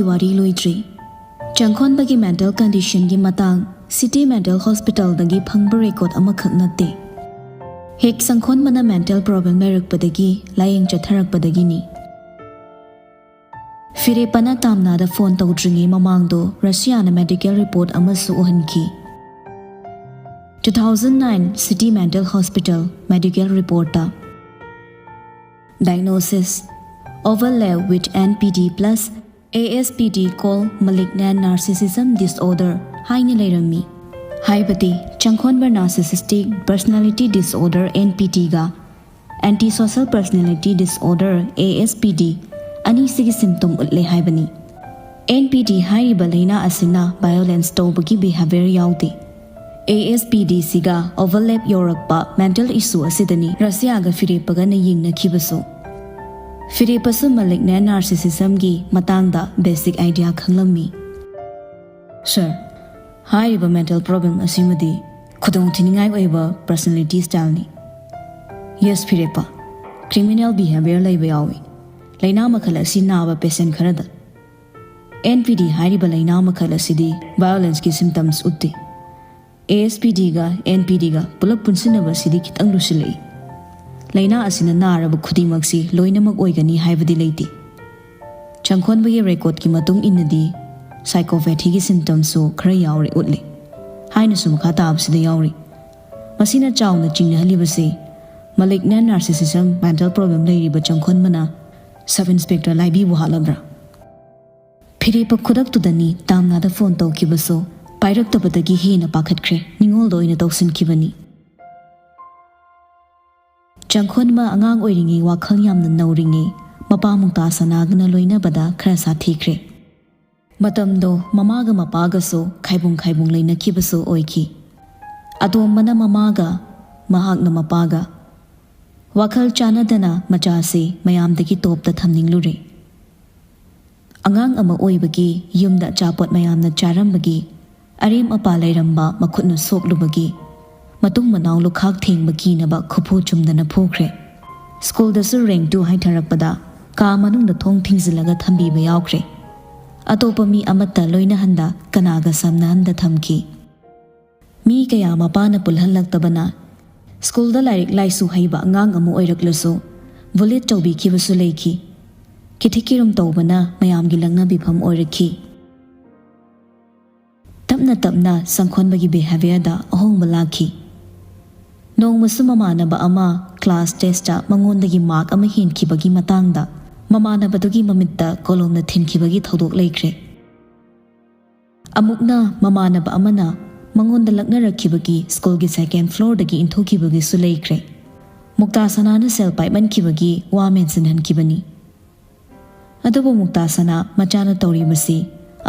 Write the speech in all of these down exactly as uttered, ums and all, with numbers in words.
ꯋꯥꯔꯤ ꯂꯣꯏꯗ꯭ꯔꯤ꯫ ꯆꯪꯈꯣꯟꯕꯒꯤ ꯃꯦꯟꯇꯦꯜ ꯀꯟꯗꯤꯁꯟꯒꯤ ꯃꯇꯥꯡ ꯁꯤꯇꯤ ꯃꯦꯟꯇꯦꯜ ꯍꯣꯁꯄꯤꯇꯥꯜꯗꯒꯤ ꯐꯪꯕ ꯔꯦꯀꯣꯔꯗ ꯑꯃꯈꯛ ꯅꯠꯇꯦ꯫ ꯍꯦꯛ ꯆꯪꯈꯣꯟꯕꯅ ꯃꯦꯟꯇꯦꯜ ꯄ꯭ꯔꯣꯕ꯭ꯂꯦꯝ ꯂꯩꯔꯛꯄꯗꯒꯤ ꯂꯥꯌꯦꯡ ꯆꯠꯊꯔꯛꯄꯗꯒꯤꯅꯤ꯫ ꯐꯤꯔꯦꯞꯄꯅ ꯇꯥꯝꯅꯥꯗ ꯐꯣꯟ ꯇꯧꯗ꯭ꯔꯤꯉꯩ ꯃꯃꯥꯡꯗꯣ ꯔꯁꯤꯌꯥꯅ ꯃꯦꯗꯤꯀꯦꯜ ꯔꯤꯄꯣꯔꯠ ꯑꯃꯁꯨ ꯎꯍꯟꯈꯤ꯫ Two thousand nine City Mental Hospital medical report ꯇ diagnosis overlap with N P D plus A S P D called malignant narcissism disorder ꯍꯥꯏꯅ ꯂꯩꯔꯝꯃꯤ꯫ ꯍꯥꯏꯕꯗꯤ ꯆꯪꯈꯣꯟꯕ narcissistic personality disorder N P D ꯒ antisocial personality disorder A S P D ꯑꯅꯤꯁꯤꯒꯤ symptom ꯎꯠꯂꯦ ꯍꯥꯏꯕꯅꯤ꯫ N P D ꯍꯥꯏꯔꯤꯕ ꯂꯥꯏꯅꯥ ꯑꯁꯤꯅ violence ꯇꯧꯕꯒꯤ behavior ꯌꯥꯎꯗꯦ꯫ A S P D ꯁꯤꯒ overlap ꯌꯧꯔꯛꯄ mental issue ꯑꯁꯤꯗꯅꯤ ꯔꯁꯤꯌꯥꯒ ꯐꯤꯔꯦꯞꯄꯒꯅ ꯌꯦꯡꯅꯈꯤꯕꯁꯨ꯫ ꯐꯤꯔꯦꯞꯄꯁꯨ malignant narcissism ꯒꯤ ꯃꯇꯥꯡꯗ basic idea ꯈꯪꯂꯝꯃꯤ꯫ Sir, ꯍꯥꯏꯔꯤꯕ mental problem ꯑꯁꯤꯃꯗꯤ ꯈꯨꯗꯣꯡꯊꯤꯅꯤꯡꯉꯥꯏ ꯑꯣꯏꯕ personality style ꯅꯤ꯫ Yes, ꯐꯤꯔꯦꯞꯄ, criminal behavior ꯂꯩꯕ ꯌꯥꯎꯏ꯫ ꯂꯥꯏꯅꯥ ꯃꯈꯜ ꯑꯁꯤ ꯅꯥꯕ patient ꯈꯔꯗ꯫ N P D ꯍꯥꯏꯔꯤꯕ ꯂꯥꯏꯅꯥ ꯃꯈꯜ ꯑꯁꯤꯗꯤ violence ꯀꯤ symptoms ꯎꯠꯇꯦ꯫ A S P D ꯒ N P D ꯒ ꯄꯨꯂꯞ ꯄꯨꯟꯁꯤꯟꯅꯕ ꯑꯁꯤꯗꯤ ꯈꯤꯇꯪ ꯂꯨꯁꯤꯜꯂꯛꯏ꯫ ꯂꯥꯏꯅꯥ ꯑꯁꯤꯅ ꯅꯥꯔꯕ ꯈꯨꯗꯤꯡꯃꯛꯁꯤ ꯂꯣꯏꯅꯃꯛ ꯑꯣꯏꯒꯅꯤ ꯍꯥꯏꯕꯗꯤ ꯂꯩꯇꯦ꯫ ꯆꯪꯈꯣꯟꯕꯒꯤ ꯔꯦꯀꯣꯔꯗꯀꯤ ꯃꯇꯨꯡ ꯏꯟꯅꯗꯤ psychopathy ꯒꯤ symptoms ꯁꯨ ꯈꯔ ꯌꯥꯎꯔꯦ ꯎꯠꯂꯦ ꯍꯥꯏꯅꯁꯨ ꯃꯈꯥ ꯇꯥꯕꯁꯤꯗ ꯌꯥꯎꯔꯤ꯫ ꯃꯁꯤꯅ ꯆꯥꯎꯅ ꯆꯤꯡꯅꯍꯜꯂꯤꯕꯁꯤ malignant narcissism mental problem ꯂꯩꯔꯤꯕ ꯆꯪꯈꯣꯟꯕꯅ sub inspector ꯂꯥꯏꯕꯤꯕꯨ ꯍꯥꯠꯂꯕ꯭ꯔꯥ? ꯐꯤꯔꯦꯞꯄ ꯈꯨꯗꯛꯇꯨꯗꯅꯤ ꯇꯥꯝꯅꯥꯗ ꯐꯣꯟ ꯇꯧꯈꯤꯕꯁꯨ ꯄꯥꯏꯔꯛꯇꯕꯗꯒꯤ ꯍꯦꯟꯅ ꯄꯥꯈꯠꯈ꯭ꯔꯦ꯫ ꯅꯤꯡꯉꯣꯜꯗ ꯑꯣꯏꯅ ꯇꯧꯁꯤꯟꯈꯤꯕꯅꯤ꯫ ꯆꯪꯈꯣꯟꯕ ꯑꯉꯥꯡ ꯑꯣꯏꯔꯤꯉꯩ ꯋꯥꯈꯜ ꯌꯥꯝꯅ ꯅꯧꯔꯤꯉꯩ ꯃꯄꯥ ꯃꯨꯛꯇꯥ ꯁꯅꯥꯒꯅ ꯂꯣꯏꯅꯕꯗ ꯈꯔ ꯁꯥꯊꯤꯈ꯭ꯔꯦ꯫ ꯃꯇꯝꯗꯣ ꯃꯃꯥꯒ ꯃꯄꯥꯒꯁꯨ ꯈꯥꯏꯕꯨꯡ ꯈꯥꯏꯕꯨꯡ ꯂꯩꯅꯈꯤꯕꯁꯨ ꯑꯣꯏꯈꯤ꯫ ꯑꯇꯣꯝꯕꯅ ꯃꯃꯥꯒ, ꯃꯍꯥꯛꯅ ꯃꯄꯥꯒ꯫ ꯋꯥꯈꯜ ꯆꯥꯟꯅꯗꯅ ꯃꯆꯥꯁꯤ ꯃꯌꯥꯝꯗꯒꯤ ꯇꯣꯞꯇ ꯊꯝꯅꯤꯡꯂꯨꯔꯦ꯫ ꯑꯉꯥꯡ ꯑꯃ ꯑꯣꯏꯕꯒꯤ ꯌꯨꯝꯗ ꯑꯆꯥꯄꯣꯠ ꯃꯌꯥꯝꯅ ꯆꯥꯔꯝꯕꯒꯤ ꯑꯔꯦꯝ ꯑꯄꯥ ꯂꯩꯔꯝꯕ ꯃꯈꯨꯠꯅ ꯁꯣꯛꯂꯨꯕꯒꯤ ꯃꯇꯨꯡ ꯃꯅꯥꯎ ꯂꯨꯈꯥꯛ ꯊꯦꯡꯕ ꯀꯤꯅꯕ ꯈꯨꯐꯨ ꯆꯨꯝꯗꯅ ꯐꯨꯈ꯭ꯔꯦ꯫ ꯁ꯭ꯀꯨꯜꯗꯁꯨ rank two ꯍꯥꯏꯊꯔꯛꯄꯗ ꯀꯥ ꯃꯅꯨꯡꯗ ꯊꯣꯡ ꯊꯤꯡꯖꯤꯜꯂꯒ ꯊꯝꯕꯤꯕ ꯌꯥꯎꯈ꯭ꯔꯦ꯫ ꯑꯇꯣꯞꯄ ꯃꯤ ꯑꯃꯠꯇ ꯂꯣꯏꯅꯍꯟꯗ, ꯀꯅꯥꯒ ꯁꯝꯅꯍꯟꯗ ꯊꯝꯈꯤ꯫ ꯃꯤ ꯀꯌꯥ ꯃꯄꯥꯅ ꯄꯨꯜꯍꯜꯂꯛꯇꯕꯅ ꯁ꯭ꯀꯨꯜꯗ ꯂꯥꯏꯔꯤꯛ ꯂꯥꯏꯁꯨ ꯍꯩꯕ ꯑꯉꯥꯡ ꯑꯃ ꯑꯣꯏꯔꯛꯂꯁꯨ ꯕꯨꯂꯤꯠ ꯇꯧꯕꯤꯈꯤꯕꯁꯨ ꯂꯩꯈꯤ꯫ ꯈꯤꯊꯤ ꯀꯤꯔꯨꯝ ꯇꯧꯕꯅ ꯃꯌꯥꯝꯒꯤ ꯂꯛꯅꯕꯤꯐꯝ ꯑꯣꯏꯔꯛꯈꯤ꯫ ꯇꯞꯅ ꯇꯞꯅ ꯆꯪꯈꯣꯟꯕꯒꯤ ꯕꯤꯍꯦꯕꯤꯌꯔꯗ ꯑꯍꯣꯡꯕ ꯂꯥꯛꯈꯤ꯫ ꯅꯣꯡꯃꯁꯨ ꯃꯃꯥꯟꯅꯕ ꯑꯃ ꯀ꯭ꯂꯥꯁ ꯇꯦꯁꯇ ꯃꯉꯣꯟꯗꯒꯤ ꯃꯥꯔꯛ ꯑꯃ ꯍꯦꯟꯈꯤꯕꯒꯤ ꯃꯇꯥꯡꯗ ꯃꯃꯥꯟꯅꯕꯗꯨꯒꯤ ꯃꯃꯤꯠꯇ ꯀꯣꯂꯣꯝꯅ ꯊꯤꯟꯈꯤꯕꯒꯤ ꯊꯧꯗꯣꯛ ꯂꯩꯈ꯭ꯔꯦ꯫ ꯑꯃꯨꯛꯅ ꯃꯃꯥꯟꯅꯕ ꯑꯃꯅ ꯃꯉꯣꯟꯗ ꯂꯛꯅꯔꯛꯈꯤꯕꯒꯤ ꯁ꯭ꯀꯨꯜꯒꯤ ꯁꯦꯀꯦꯟ ꯐ꯭ꯂꯣꯔꯗꯒꯤ ꯏꯟꯊꯣꯛꯈꯤꯕꯒꯤꯁꯨ ꯂꯩꯈ꯭ꯔꯦ꯫ ꯃꯨꯛꯇꯥ ꯁꯅꯥꯅ ꯁꯦꯜ ꯄꯥꯏꯃꯟꯈꯤꯕꯒꯤ ꯋꯥ ꯃꯦꯟꯁꯤꯟꯍꯟꯈꯤꯕꯅꯤ꯫ ꯑꯗꯨꯕꯨ ꯃꯨꯛꯇꯥ ꯁꯅꯥ ꯃꯆꯥꯅ ꯇꯧꯔꯤꯕꯁꯤ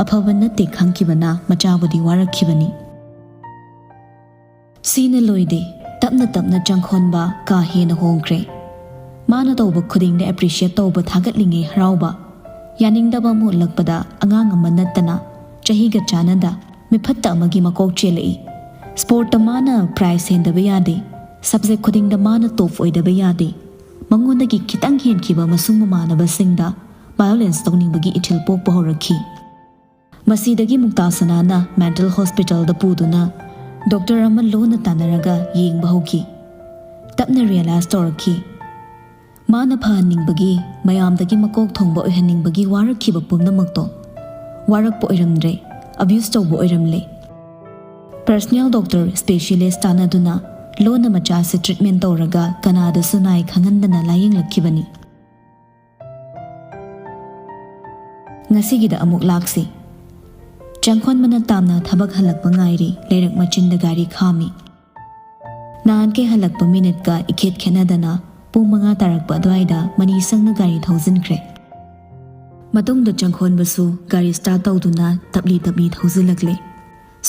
ꯑꯐꯕ ꯅꯠꯇꯦ ꯈꯪꯈꯤꯕꯅ ꯃꯆꯥꯕꯨꯗꯤ ꯋꯥꯔꯛꯈꯤꯕꯅꯤ꯫ ꯁꯤꯅ ꯂꯣꯏꯗꯦ, ꯇꯞꯅ ꯇꯞꯅ ꯆꯪꯈꯣꯟꯕ ꯀꯥ ꯍꯦꯟꯅ ꯍꯣꯡꯈ꯭ꯔꯦ꯫ ꯃꯥꯅ ꯇꯧꯕ ꯈꯨꯗꯤꯡꯗ ꯑꯦꯄ꯭ꯔꯤꯁꯤꯌꯦꯠ ꯇꯧꯕ, ꯊꯥꯒꯠꯂꯤꯉꯩ ꯍꯔꯥꯎꯕ꯫ ꯌꯥꯅꯤꯡꯗꯕ ꯑꯃ ꯎꯠꯂꯛꯄꯗ ꯑꯉꯥꯡ ꯑꯃ ꯅꯠꯇꯅ ꯆꯍꯤꯒ ꯆꯥꯟꯅꯗ ꯃꯤꯐꯠꯇ ꯑꯃꯒꯤ ꯃꯀꯣꯛ ꯆꯦꯜꯂꯛꯏ꯫ ꯁ꯭ꯄꯣꯔꯠꯇ ꯃꯥꯅ ꯄ꯭ꯔꯥꯏꯖ ꯍꯦꯟꯗꯕ ꯌꯥꯗꯦ꯫ ꯁꯕꯖꯦꯛ ꯈꯨꯗꯤꯡꯗ ꯃꯥꯅ ꯇꯣꯞ ꯑꯣꯏꯗꯕ ꯌꯥꯗꯦ꯫ ꯃꯉꯣꯟꯗꯒꯤ ꯈꯤꯇꯪ ꯍꯦꯟꯈꯤꯕ ꯃꯁꯨꯡ ꯃꯃꯥꯟꯅꯕꯁꯤꯡꯗ ꯚꯥꯏꯑꯣꯂꯦꯟꯁ ꯇꯧꯅꯤꯡꯕꯒꯤ ꯏꯊꯤꯜ ꯄꯣꯛꯄ ꯍꯧꯔꯛꯈꯤ꯫ ꯃꯁꯤꯗꯒꯤ ꯃꯨꯛꯇꯥ ꯁꯅꯥꯅ ꯃꯦꯟꯇꯜ ꯍꯣꯁꯄꯤꯇꯥꯜꯗ ꯄꯨꯗꯨꯅ ꯗꯣꯛꯇꯔ ꯑꯃ ꯂꯣꯟꯅ ꯇꯥꯟꯅꯔꯒ ꯌꯦꯡꯕ ꯍꯧꯈꯤ꯫ ꯇꯞꯅ ꯔꯤꯌꯦꯂꯥꯏꯁ ꯇꯧꯔꯛꯈꯤ꯫ ꯃꯥꯅ ꯐꯍꯟꯅꯤꯡꯕꯒꯤ, ꯃꯌꯥꯝꯗꯒꯤ ꯃꯀꯣꯛ ꯊꯣꯡꯕ ꯑꯣꯏꯍꯟꯅꯤꯡꯕꯒꯤ ꯋꯥꯔꯛꯈꯤꯕ ꯄꯨꯝꯅꯃꯛꯇꯣ ꯋꯥꯔꯛꯄ ꯑꯣꯏꯔꯝꯗ꯭ꯔꯦ, ꯑꯕ꯭ꯌꯨꯁ ꯇꯧꯕ ꯑꯣꯏꯔꯝꯂꯦ꯫ ꯄꯔꯁꯅꯦꯜ ꯗꯣꯛꯇꯔ ꯁ꯭ꯄꯦꯁꯤꯌꯦꯂꯤꯁ ꯇꯥꯟꯅꯗꯨꯅ ꯂꯣꯟꯅ ꯃꯆꯥꯁꯤ ꯇ꯭ꯔꯤꯠꯃꯦꯟ ꯇꯧꯔꯒ ꯀꯅꯥꯗꯁꯨ ꯅꯥꯏ ꯈꯪꯍꯟꯗꯅ ꯂꯥꯌꯦꯡꯂꯛꯈꯤꯕꯅꯤ꯫ ꯉꯁꯤꯒꯤꯗ ꯑꯃꯨꯛ ꯂꯥꯛꯁꯤ꯫ ꯆꯪꯈꯣꯟꯕꯅ ꯇꯥꯝꯅ ꯊꯕꯛ ꯍꯜꯂꯛꯄ ꯉꯥꯏꯔꯤ, ꯂꯩꯔꯛ ꯃꯆꯤꯟꯗ ꯒꯥꯔꯤ ꯈꯥꯝꯃꯤ꯫ ꯅꯍꯥꯟꯈꯩ ꯍꯜꯂꯛꯄ ꯃꯤꯅꯤꯠꯀ ꯏꯈꯦꯠ ꯈꯦꯠꯅꯗꯅ ꯄꯨꯡ ꯃꯉꯥ ꯇꯥꯔꯛꯄ ꯑꯗꯨꯋꯥꯏꯗ ꯃꯅꯤ ꯁꯪꯅ ꯒꯥꯔꯤ ꯊꯧꯖꯤꯟꯈ꯭ꯔꯦ꯫ ꯃꯇꯨꯡꯗ ꯆꯪꯈꯣꯟꯕꯁꯨ ꯒꯥꯔꯤ ꯁ꯭ꯇꯥꯔꯠ ꯇꯧꯗꯨꯅ ꯇꯞꯂꯤ ꯇꯞꯂꯤ ꯊꯧꯖꯤꯜꯂꯛꯂꯦ꯫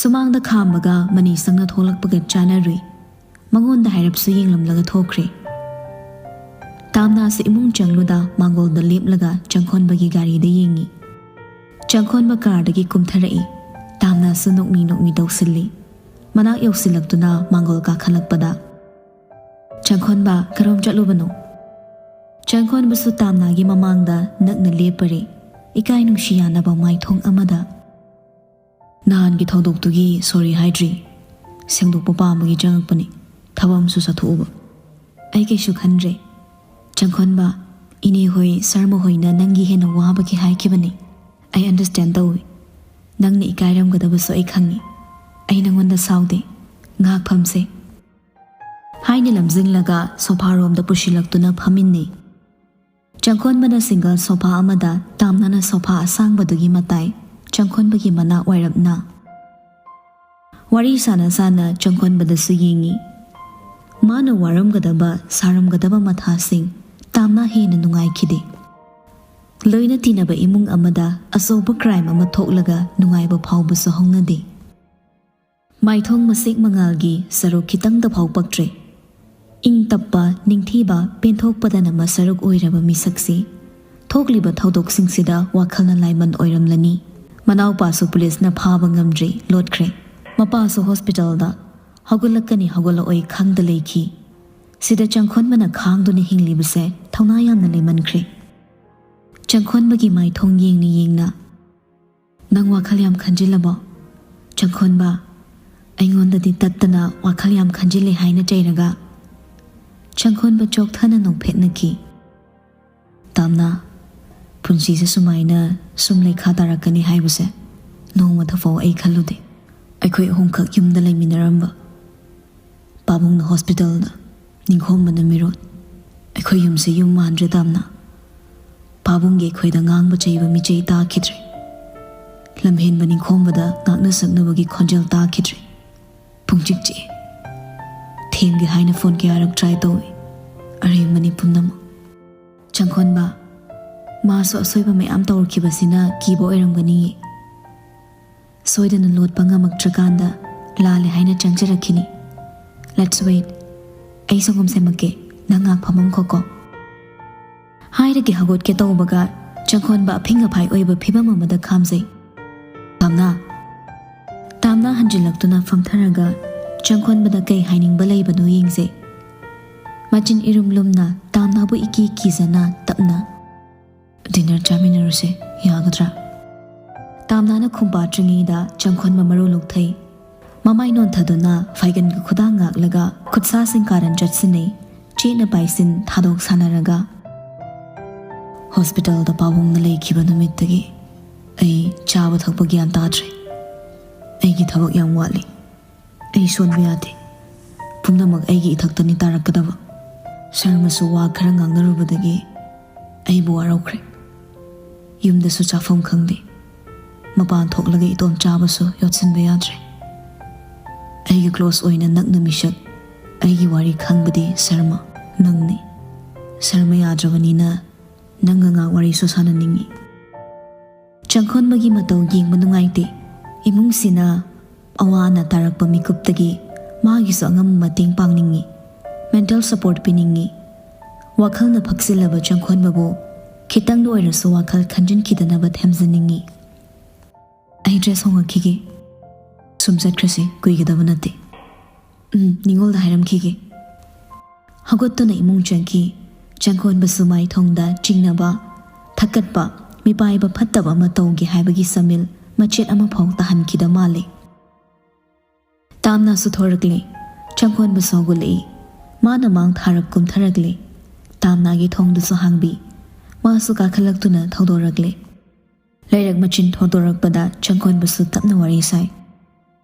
ꯁꯨꯃꯥꯡꯗ ꯈꯥꯝꯕꯒ ꯃꯅꯤ ꯁꯪꯅ ꯊꯣꯛꯂꯛꯄꯒ ꯆꯥꯟꯅꯔꯨꯏ꯫ ꯃꯉꯣꯟꯗ ꯍꯥꯏꯔꯞꯁꯨ ꯌꯦꯡꯂꯝꯂꯒ ꯊꯣꯛꯈ꯭ꯔꯦ꯫ ꯇꯥꯝꯅꯥꯁꯨ ꯏꯃꯨꯡ ꯆꯪꯂꯨꯗ ꯃꯥꯡꯒꯣꯜꯗ ꯂꯦꯞꯂꯒ ꯆꯪꯈꯣꯟꯕꯒꯤ ꯒꯥꯔꯤꯗ ꯌꯦꯡꯉꯤ꯫ ꯆꯪꯈꯣꯟꯕ ꯀꯥꯔꯗꯒꯤ ꯀꯨꯝꯊꯔꯛꯏ꯫ ꯇꯥꯝꯅꯥꯁꯨ ꯅꯣꯛꯃꯤ ꯅꯣꯛꯃꯤ ꯇꯧꯁꯤꯜꯂꯤ꯫ ꯃꯅꯥꯛ ꯌꯧꯁꯤꯜꯂꯛꯇꯨꯅ ꯃꯥꯡꯒꯣꯜ ꯀꯥꯈꯠꯂꯛꯄꯗ, "ꯆꯪꯈꯣꯟꯕ, ꯀꯔꯣꯝ ꯆꯠꯂꯨꯕꯅꯣ?" ꯆꯪꯈꯣꯟꯕꯁꯨ ꯇꯥꯝꯅꯥꯒꯤ ꯃꯃꯥꯡꯗ ꯅꯛꯅ ꯂꯦꯞꯄꯔꯦ꯫ ꯏꯀꯥꯏ ꯅꯨꯡꯁꯤ ꯌꯥꯅꯕ ꯃꯥꯏꯊꯣꯡ ꯑꯃꯗ꯫ "ꯅꯍꯥꯟꯒꯤ ꯊꯧꯗꯣꯛꯇꯨꯒꯤ ꯁꯣꯔꯤ ꯍꯥꯏꯗ꯭ꯔꯤ꯫ ꯁꯦꯡꯗꯣꯛꯄ ꯄꯥꯝꯕꯒꯤ ꯆꯪꯉꯛꯄꯅꯤ꯫ ꯊꯕꯛ ꯑꯃꯁꯨ ꯆꯠꯊꯣꯛꯎꯕ꯫ ꯑꯩ ꯀꯩꯁꯨ ꯈꯟꯗ꯭ꯔꯦ꯫ ꯆꯪꯈꯣꯟꯕ, ꯏꯅꯦ ꯍꯣꯏ, ꯁꯔꯃ ꯍꯣꯏꯅ ꯅꯪꯒꯤ ꯍꯦꯟꯅ ꯋꯥꯕꯒꯤ ꯍꯥꯏꯈꯤꯕꯅꯤ꯫ ꯑꯩ ꯑꯟꯗꯔꯁꯇꯦꯟ ꯇꯧꯏ꯫ ꯅꯪꯅ ꯏꯀꯥꯏꯔꯝꯒꯗꯕꯁꯨ ꯑꯩ ꯈꯪꯏ꯫ ꯑꯩ ꯅꯪꯉꯣꯟꯗ ꯁꯥꯎꯗꯦ꯫ ꯉꯥꯏꯍꯥꯛ ꯐꯝꯁꯦ," ꯍꯥꯏꯅ ꯂꯝꯖꯤꯡꯂꯒ ꯁꯣꯐꯥꯔꯣꯝꯗ ꯄꯨꯁꯤꯜꯂꯛꯇꯨꯅ ꯐꯝꯃꯤꯟꯅꯩ꯫ ꯆꯪꯈꯣꯟꯕꯅ ꯁꯤꯡꯒꯜ ꯁꯣꯐꯥ ꯑꯃꯗ, ꯇꯥꯝꯅꯥꯅ ꯁꯣꯐꯥ ꯑꯁꯥꯡꯕꯗꯨꯒꯤ ꯃꯇꯥꯏ, ꯆꯪꯈꯣꯟꯕꯒꯤ ꯃꯅꯥꯛ ꯋꯥꯏꯔꯞꯅ꯫ ꯋꯥꯔꯤ ꯁꯥꯟꯅ ꯁꯥꯟꯅ ꯆꯪꯈꯣꯟꯕꯗꯁꯨ ꯌꯦꯡꯏ꯫ ꯃꯥꯅ ꯋꯥꯔꯝꯒꯗꯕ, ꯁꯥꯔꯝꯒꯗꯕ ꯃꯊꯥꯁꯤꯡ ꯇꯥꯝꯅꯥ ꯍꯦꯟꯅ ꯅꯨꯡꯉꯥꯏꯈꯤꯗꯦ꯫ ꯂꯣꯏꯅ ꯇꯤꯟꯅꯕ ꯏꯃꯨꯡ ꯑꯃꯗ ꯑꯆꯧꯕ ꯀ꯭ꯔꯥꯏꯝ ꯑꯃ ꯊꯣꯛꯂꯒ ꯅꯨꯡꯉꯥꯏꯕ ꯐꯥꯎꯕꯁꯨ ꯍꯧꯅꯗꯦ꯫ ꯃꯥꯏꯊꯣꯡ ꯃꯁꯦꯛ ꯃꯉꯥꯜꯒꯤ ꯁꯔꯨꯛ ꯈꯤꯇꯪꯗ ꯐꯥꯎ ꯄꯛꯇ꯭ꯔꯦ꯫ ꯏꯪ ꯇꯞꯄ, ꯅꯤꯡꯊꯤꯕ, ꯄꯦꯟꯊꯣꯛꯄꯗꯅ ꯃꯁꯔꯨꯛ ꯑꯣꯏꯔꯕ ꯃꯤꯁꯛꯁꯤ ꯊꯣꯛꯂꯤꯕ ꯊꯧꯗꯣꯛꯁꯤꯡꯁꯤꯗ ꯋꯥꯈꯜꯅ ꯂꯥꯏꯃꯟ ꯑꯣꯏꯔꯝꯂꯅꯤ꯫ ꯃꯅꯥꯎꯄꯥꯁꯨ ꯄꯨꯂꯤꯁꯅ ꯐꯥꯕ ꯉꯝꯗ꯭ꯔꯤ, ꯂꯣꯠꯈ꯭ꯔꯦ꯫ ꯃꯄꯥꯁꯨ ꯍꯣꯁꯄꯤꯇꯥꯜꯗ ꯍꯧꯒꯠꯂꯛꯀꯅꯤ ꯍꯧꯒꯠꯂꯛꯑꯣꯏ ꯈꯪꯗ ꯂꯩꯈꯤ꯫ ꯁꯤꯗ ꯆꯪꯈꯣꯟꯕꯅ ꯈꯥꯡꯗꯨꯅ ꯍꯤꯡꯂꯤꯕꯁꯦ ꯊꯧꯅꯥ ꯌꯥꯝꯅ ꯂꯩꯃꯟꯈ꯭ꯔꯦ꯫ ꯆꯪꯈꯣꯟꯕꯒꯤ ꯃꯥꯏꯊꯣꯡ ꯌꯦꯡꯅ ꯌꯦꯡꯅ, "ꯅꯪ ꯋꯥꯈꯜ ꯌꯥꯝ ꯈꯟꯖꯤꯜꯂꯕꯣ? ꯆꯪꯈꯣꯟꯕ, ꯑꯩꯉꯣꯟꯗꯗꯤ ꯇꯠꯇꯅ ꯋꯥꯈꯜ ꯌꯥꯝ ꯈꯟꯖꯤꯜꯂꯦ ꯍꯥꯏꯅ ꯆꯩꯔꯒ?" ꯆꯪꯈꯣꯟꯕ ꯆꯣꯛꯊꯅ ꯅꯣꯛꯐꯦꯠꯅꯈꯤ꯫ "ꯇꯥꯝꯅꯥ, ꯄꯨꯟꯁꯤꯁꯦ ꯁꯨꯃꯥꯏꯅ ꯁꯨꯝ ꯂꯩꯈꯥ ꯇꯥꯔꯛꯀꯅꯤ ꯍꯥꯏꯕꯁꯦ ꯅꯣꯡꯃꯇ ꯐꯥꯎ ꯑꯩ ꯈꯜꯂꯨꯗꯦ꯫ ꯑꯩꯈꯣꯏ ꯑꯍꯨꯝꯈꯛ ꯌꯨꯝꯗ ꯂꯩꯃꯤꯟꯅꯔꯝꯕ, ꯄꯥꯕꯨꯡꯅ ꯍꯣꯁꯄꯤꯇꯥꯜꯗ, ꯅꯤꯡꯈꯣꯝꯕꯅ ꯃꯤꯔꯣꯠ꯫ ꯑꯩꯈꯣꯏ ꯌꯨꯝꯁꯦ ꯌꯨꯝ ꯃꯥꯟꯗ꯭ꯔꯦ ꯇꯥꯝꯅꯥ꯫ ꯄꯥꯕꯨꯡꯒꯤ ꯑꯩꯈꯣꯏꯗ ꯉꯥꯡꯕ ꯆꯩꯕ ꯃꯤꯆꯩ ꯇꯥꯈꯤꯗ꯭ꯔꯦ꯫ ꯂꯝꯍꯦꯟꯕ ꯅꯤꯡꯈꯣꯝꯕꯗ ꯉꯥꯛꯅ ꯁꯛꯅꯕꯒꯤ ꯈꯣꯟꯖꯦꯜ ꯇꯥꯈꯤꯗ꯭ꯔꯦ꯫ ꯄꯨꯡꯆꯤꯛ ꯆꯤꯛꯑꯦ꯫ ꯊꯦꯝꯒꯦ ꯍꯥꯏꯅ ꯐꯣꯟ ꯀꯌꯥꯔꯛ ꯇ꯭ꯔꯥꯏ ꯇꯧꯏ꯫ ꯑꯔꯦꯝꯕꯅꯤ ꯄꯨꯝꯅꯃꯛ꯫ ꯆꯪꯈꯣꯟꯕ, ꯃꯥꯁꯨ ꯑꯁꯣꯏꯕ ꯃꯌꯥꯝ ꯇꯧꯔꯛꯈꯤꯕꯁꯤꯅ ꯀꯤꯕ ꯑꯣꯏꯔꯝꯒꯅꯤꯌꯦ꯫ ꯁꯣꯏꯗꯅ ꯂꯣꯠꯄ ꯉꯝꯃꯛꯇ꯭ꯔꯀꯥꯟꯗ ꯂꯥꯜꯂꯦ ꯍꯥꯏꯅ ꯆꯪꯖꯔꯛꯈꯤꯅꯤ꯫ Let's wait. ꯑꯩ ꯁꯪꯒꯣꯝ ꯁꯦꯝꯃꯛꯀꯦ, ꯅꯪ ꯉꯥꯛ ꯐꯝꯃꯝꯈꯣꯀꯣ," ꯍꯥꯏꯔꯒ ꯍꯧꯒꯠꯀꯦ ꯇꯧꯕꯒ ꯆꯪꯈꯣꯟꯕ ꯑꯐꯤꯡ ꯑꯐꯥꯏ ꯑꯣꯏꯕ ꯐꯤꯕꯝ ꯑꯃꯗ ꯈꯥꯝꯖꯩ꯫ "ꯇꯥꯝꯅꯥ!" ꯇꯥꯝꯅꯥ ꯍꯟꯖꯤꯜꯂꯛꯇꯨꯅ ꯐꯝꯊꯔꯒ ꯆꯪꯈꯣꯟꯕꯗ ꯀꯩ ꯍꯥꯏꯅꯤꯡꯕ ꯂꯩꯕꯅꯣ ꯌꯦꯡꯖꯩ꯫ ꯃꯆꯤꯟ ꯏꯔꯨꯝ ꯂꯨꯝꯅ ꯇꯥꯝꯅꯥꯕꯨ ꯏꯀꯤ ꯀꯤꯖꯅ ꯇꯞꯅ, "ꯗꯤꯅꯔ ꯆꯥꯃꯤꯟꯅꯔꯨꯁꯦ, ꯌꯥꯒꯗ꯭ꯔꯥ? ꯇꯥꯝꯅꯥꯅ ꯈꯨꯝ ꯄꯥꯠꯇ꯭ꯔꯤꯉꯩꯗ ꯆꯪꯈꯣꯟꯕ ꯃꯔꯨ ꯂꯨꯛꯊꯩ꯫ ꯃꯃꯥꯏ ꯅꯣꯟꯊꯗꯨꯅ ꯐꯥꯏꯒꯟꯒ ꯈꯨꯗꯥꯡ ꯉꯥꯛꯂꯒ ꯈꯨꯠꯁꯥꯁꯤꯡ ꯀꯥꯔꯟ ꯆꯠꯁꯤꯟꯅꯩ꯫ ꯆꯦꯠꯅ ꯄꯥꯏꯁꯤꯟ ꯊꯥꯗꯣꯛ ꯁꯥꯟꯅꯔꯒ, "ꯍꯣꯁꯄꯤꯇꯥꯜꯗ ꯄꯥꯕꯨꯡꯅ ꯂꯩꯈꯤꯕ ꯅꯨꯃꯤꯠꯇꯒꯤ ꯑꯩ ꯆꯥꯕ ꯊꯛꯄ ꯒ꯭ꯌꯥꯟ ꯇꯥꯗ꯭ꯔꯦ꯫ ꯑꯩꯒꯤ ꯊꯕꯛ ꯌꯥꯝ ꯋꯥꯠꯂꯤ꯫ ꯑꯩ ꯁꯣꯟꯕ ꯌꯥꯗꯦ꯫ ꯄꯨꯝꯅꯃꯛ ꯑꯩꯒꯤ ꯏꯊꯛꯇꯅꯤ ꯇꯥꯔꯛꯀꯗꯕ꯫ ꯁꯔꯃꯁꯨ ꯋꯥ ꯈꯔ ꯉꯥꯡꯅꯔꯨꯕꯗꯒꯤ ꯑꯩꯕꯨ ꯋꯥꯔꯧꯈ꯭ꯔꯦ꯫ ꯌꯨꯝꯗꯁꯨ ꯆꯥꯐꯝ ꯈꯪꯗꯦ꯫ ꯃꯄꯥꯟ ꯊꯣꯛꯂꯒ ꯏꯇꯣꯝ ꯆꯥꯕꯁꯨ ꯌꯣꯠꯁꯤꯟꯕ ꯌꯥꯗ꯭ꯔꯦ꯫ ꯑꯩꯒꯤ ꯀ꯭ꯂꯣꯁ ꯑꯣꯏꯅ ꯅꯛꯅ ꯃꯤꯁꯛ, ꯑꯩꯒꯤ ꯋꯥꯔꯤ ꯈꯪꯕꯗꯤ ꯁꯔꯃ, ꯅꯪꯅꯤ꯫ ꯁꯔꯃ ꯌꯥꯗ꯭ꯔꯕꯅꯤꯅ ꯅꯪꯒ ꯉꯥꯏꯍꯥꯛ ꯋꯥꯔꯤꯁꯨ ꯁꯥꯟꯅꯅꯤꯡꯉꯤ꯫" ꯆꯪꯈꯣꯟꯕꯒꯤ ꯃꯇꯧ ꯌꯦꯡꯕ ꯅꯨꯡꯉꯥꯏꯇꯦ꯫ ꯏꯃꯨꯡꯁꯤꯅ ꯑꯋꯥ ꯑꯅꯥ ꯇꯥꯔꯛꯄ ꯃꯤꯀꯨꯞꯇꯒꯤ ꯃꯥꯒꯤꯁꯨ ꯑꯉꯝꯕ ꯃꯇꯦꯡ ꯄꯥꯡꯅꯤꯡꯉꯤ꯫ Mental support ꯄꯤꯅꯤꯡꯉꯤ꯫ ꯋꯥꯈꯜꯅ ꯐꯛꯆꯤꯜꯂꯕ ꯆꯪꯈꯣꯟꯕꯕꯨ ꯈꯤꯇꯪꯗ ꯑꯣꯏꯔꯁꯨ ꯋꯥꯈꯜ ꯈꯟꯖꯤꯟꯈꯤꯗꯅꯕ ꯊꯦꯝꯖꯅꯤꯡꯉꯤ꯫ "ꯑꯩ ꯗ꯭ꯔꯦꯁ ꯍꯣꯡꯉꯛꯈꯤꯒꯦ꯫ ꯁꯨꯝ ꯆꯠꯈ꯭ꯔꯁꯤ, ꯀꯨꯏꯒꯗꯕ ꯅꯠꯇꯦ꯫ ꯎꯝ, ꯅꯤꯉꯣꯜꯗ ꯍꯥꯏꯔꯝꯈꯤꯒꯦ꯫" ꯍꯧꯒꯠꯇꯨꯅ ꯏꯃꯨꯡ ꯆꯪꯈꯤ꯫ ꯆꯪꯈꯣꯟꯕꯁꯨ ꯃꯥꯏꯊꯣꯡꯗ ꯆꯤꯡꯅꯕ, ꯊꯛꯀꯠꯄ, ꯃꯤꯄꯥꯏꯕ ꯐꯠꯇꯕ ꯑꯃ ꯇꯧꯒꯦ ꯍꯥꯏꯕꯒꯤ ꯁꯃꯤꯜ ꯃꯆꯦꯠ ꯑꯃꯐꯥꯎ ꯇꯥꯍꯟꯈꯤꯗ ꯃꯥꯜꯂꯦ꯫ ꯇꯥꯝꯅꯥꯁꯨ ꯊꯣꯔꯛꯂꯦ꯫ ꯆꯪꯈꯣꯟꯕꯁꯨ ꯍꯧꯒꯠꯂꯛꯏ꯫ ꯃꯥꯅ ꯃꯥꯡ ꯊꯥꯔꯞ ꯀꯨꯝꯊꯔꯛꯂꯦ꯫ ꯇꯥꯝꯅꯥꯒꯤ ꯊꯣꯡꯗꯨꯁꯨ ꯍꯥꯡꯕꯤ꯫ ꯃꯥꯁꯨ ꯀꯥꯈꯠꯂꯛꯇꯨꯅ ꯊꯧꯗꯣꯔꯛꯂꯦ꯫ ꯂꯩꯔꯛ ꯃꯆꯤꯟ ꯊꯣꯗꯣꯔꯛꯄꯗ ꯆꯪꯈꯣꯟꯕꯁꯨ ꯇꯞꯅ ꯋꯥꯔꯤ ꯁꯥꯏ꯫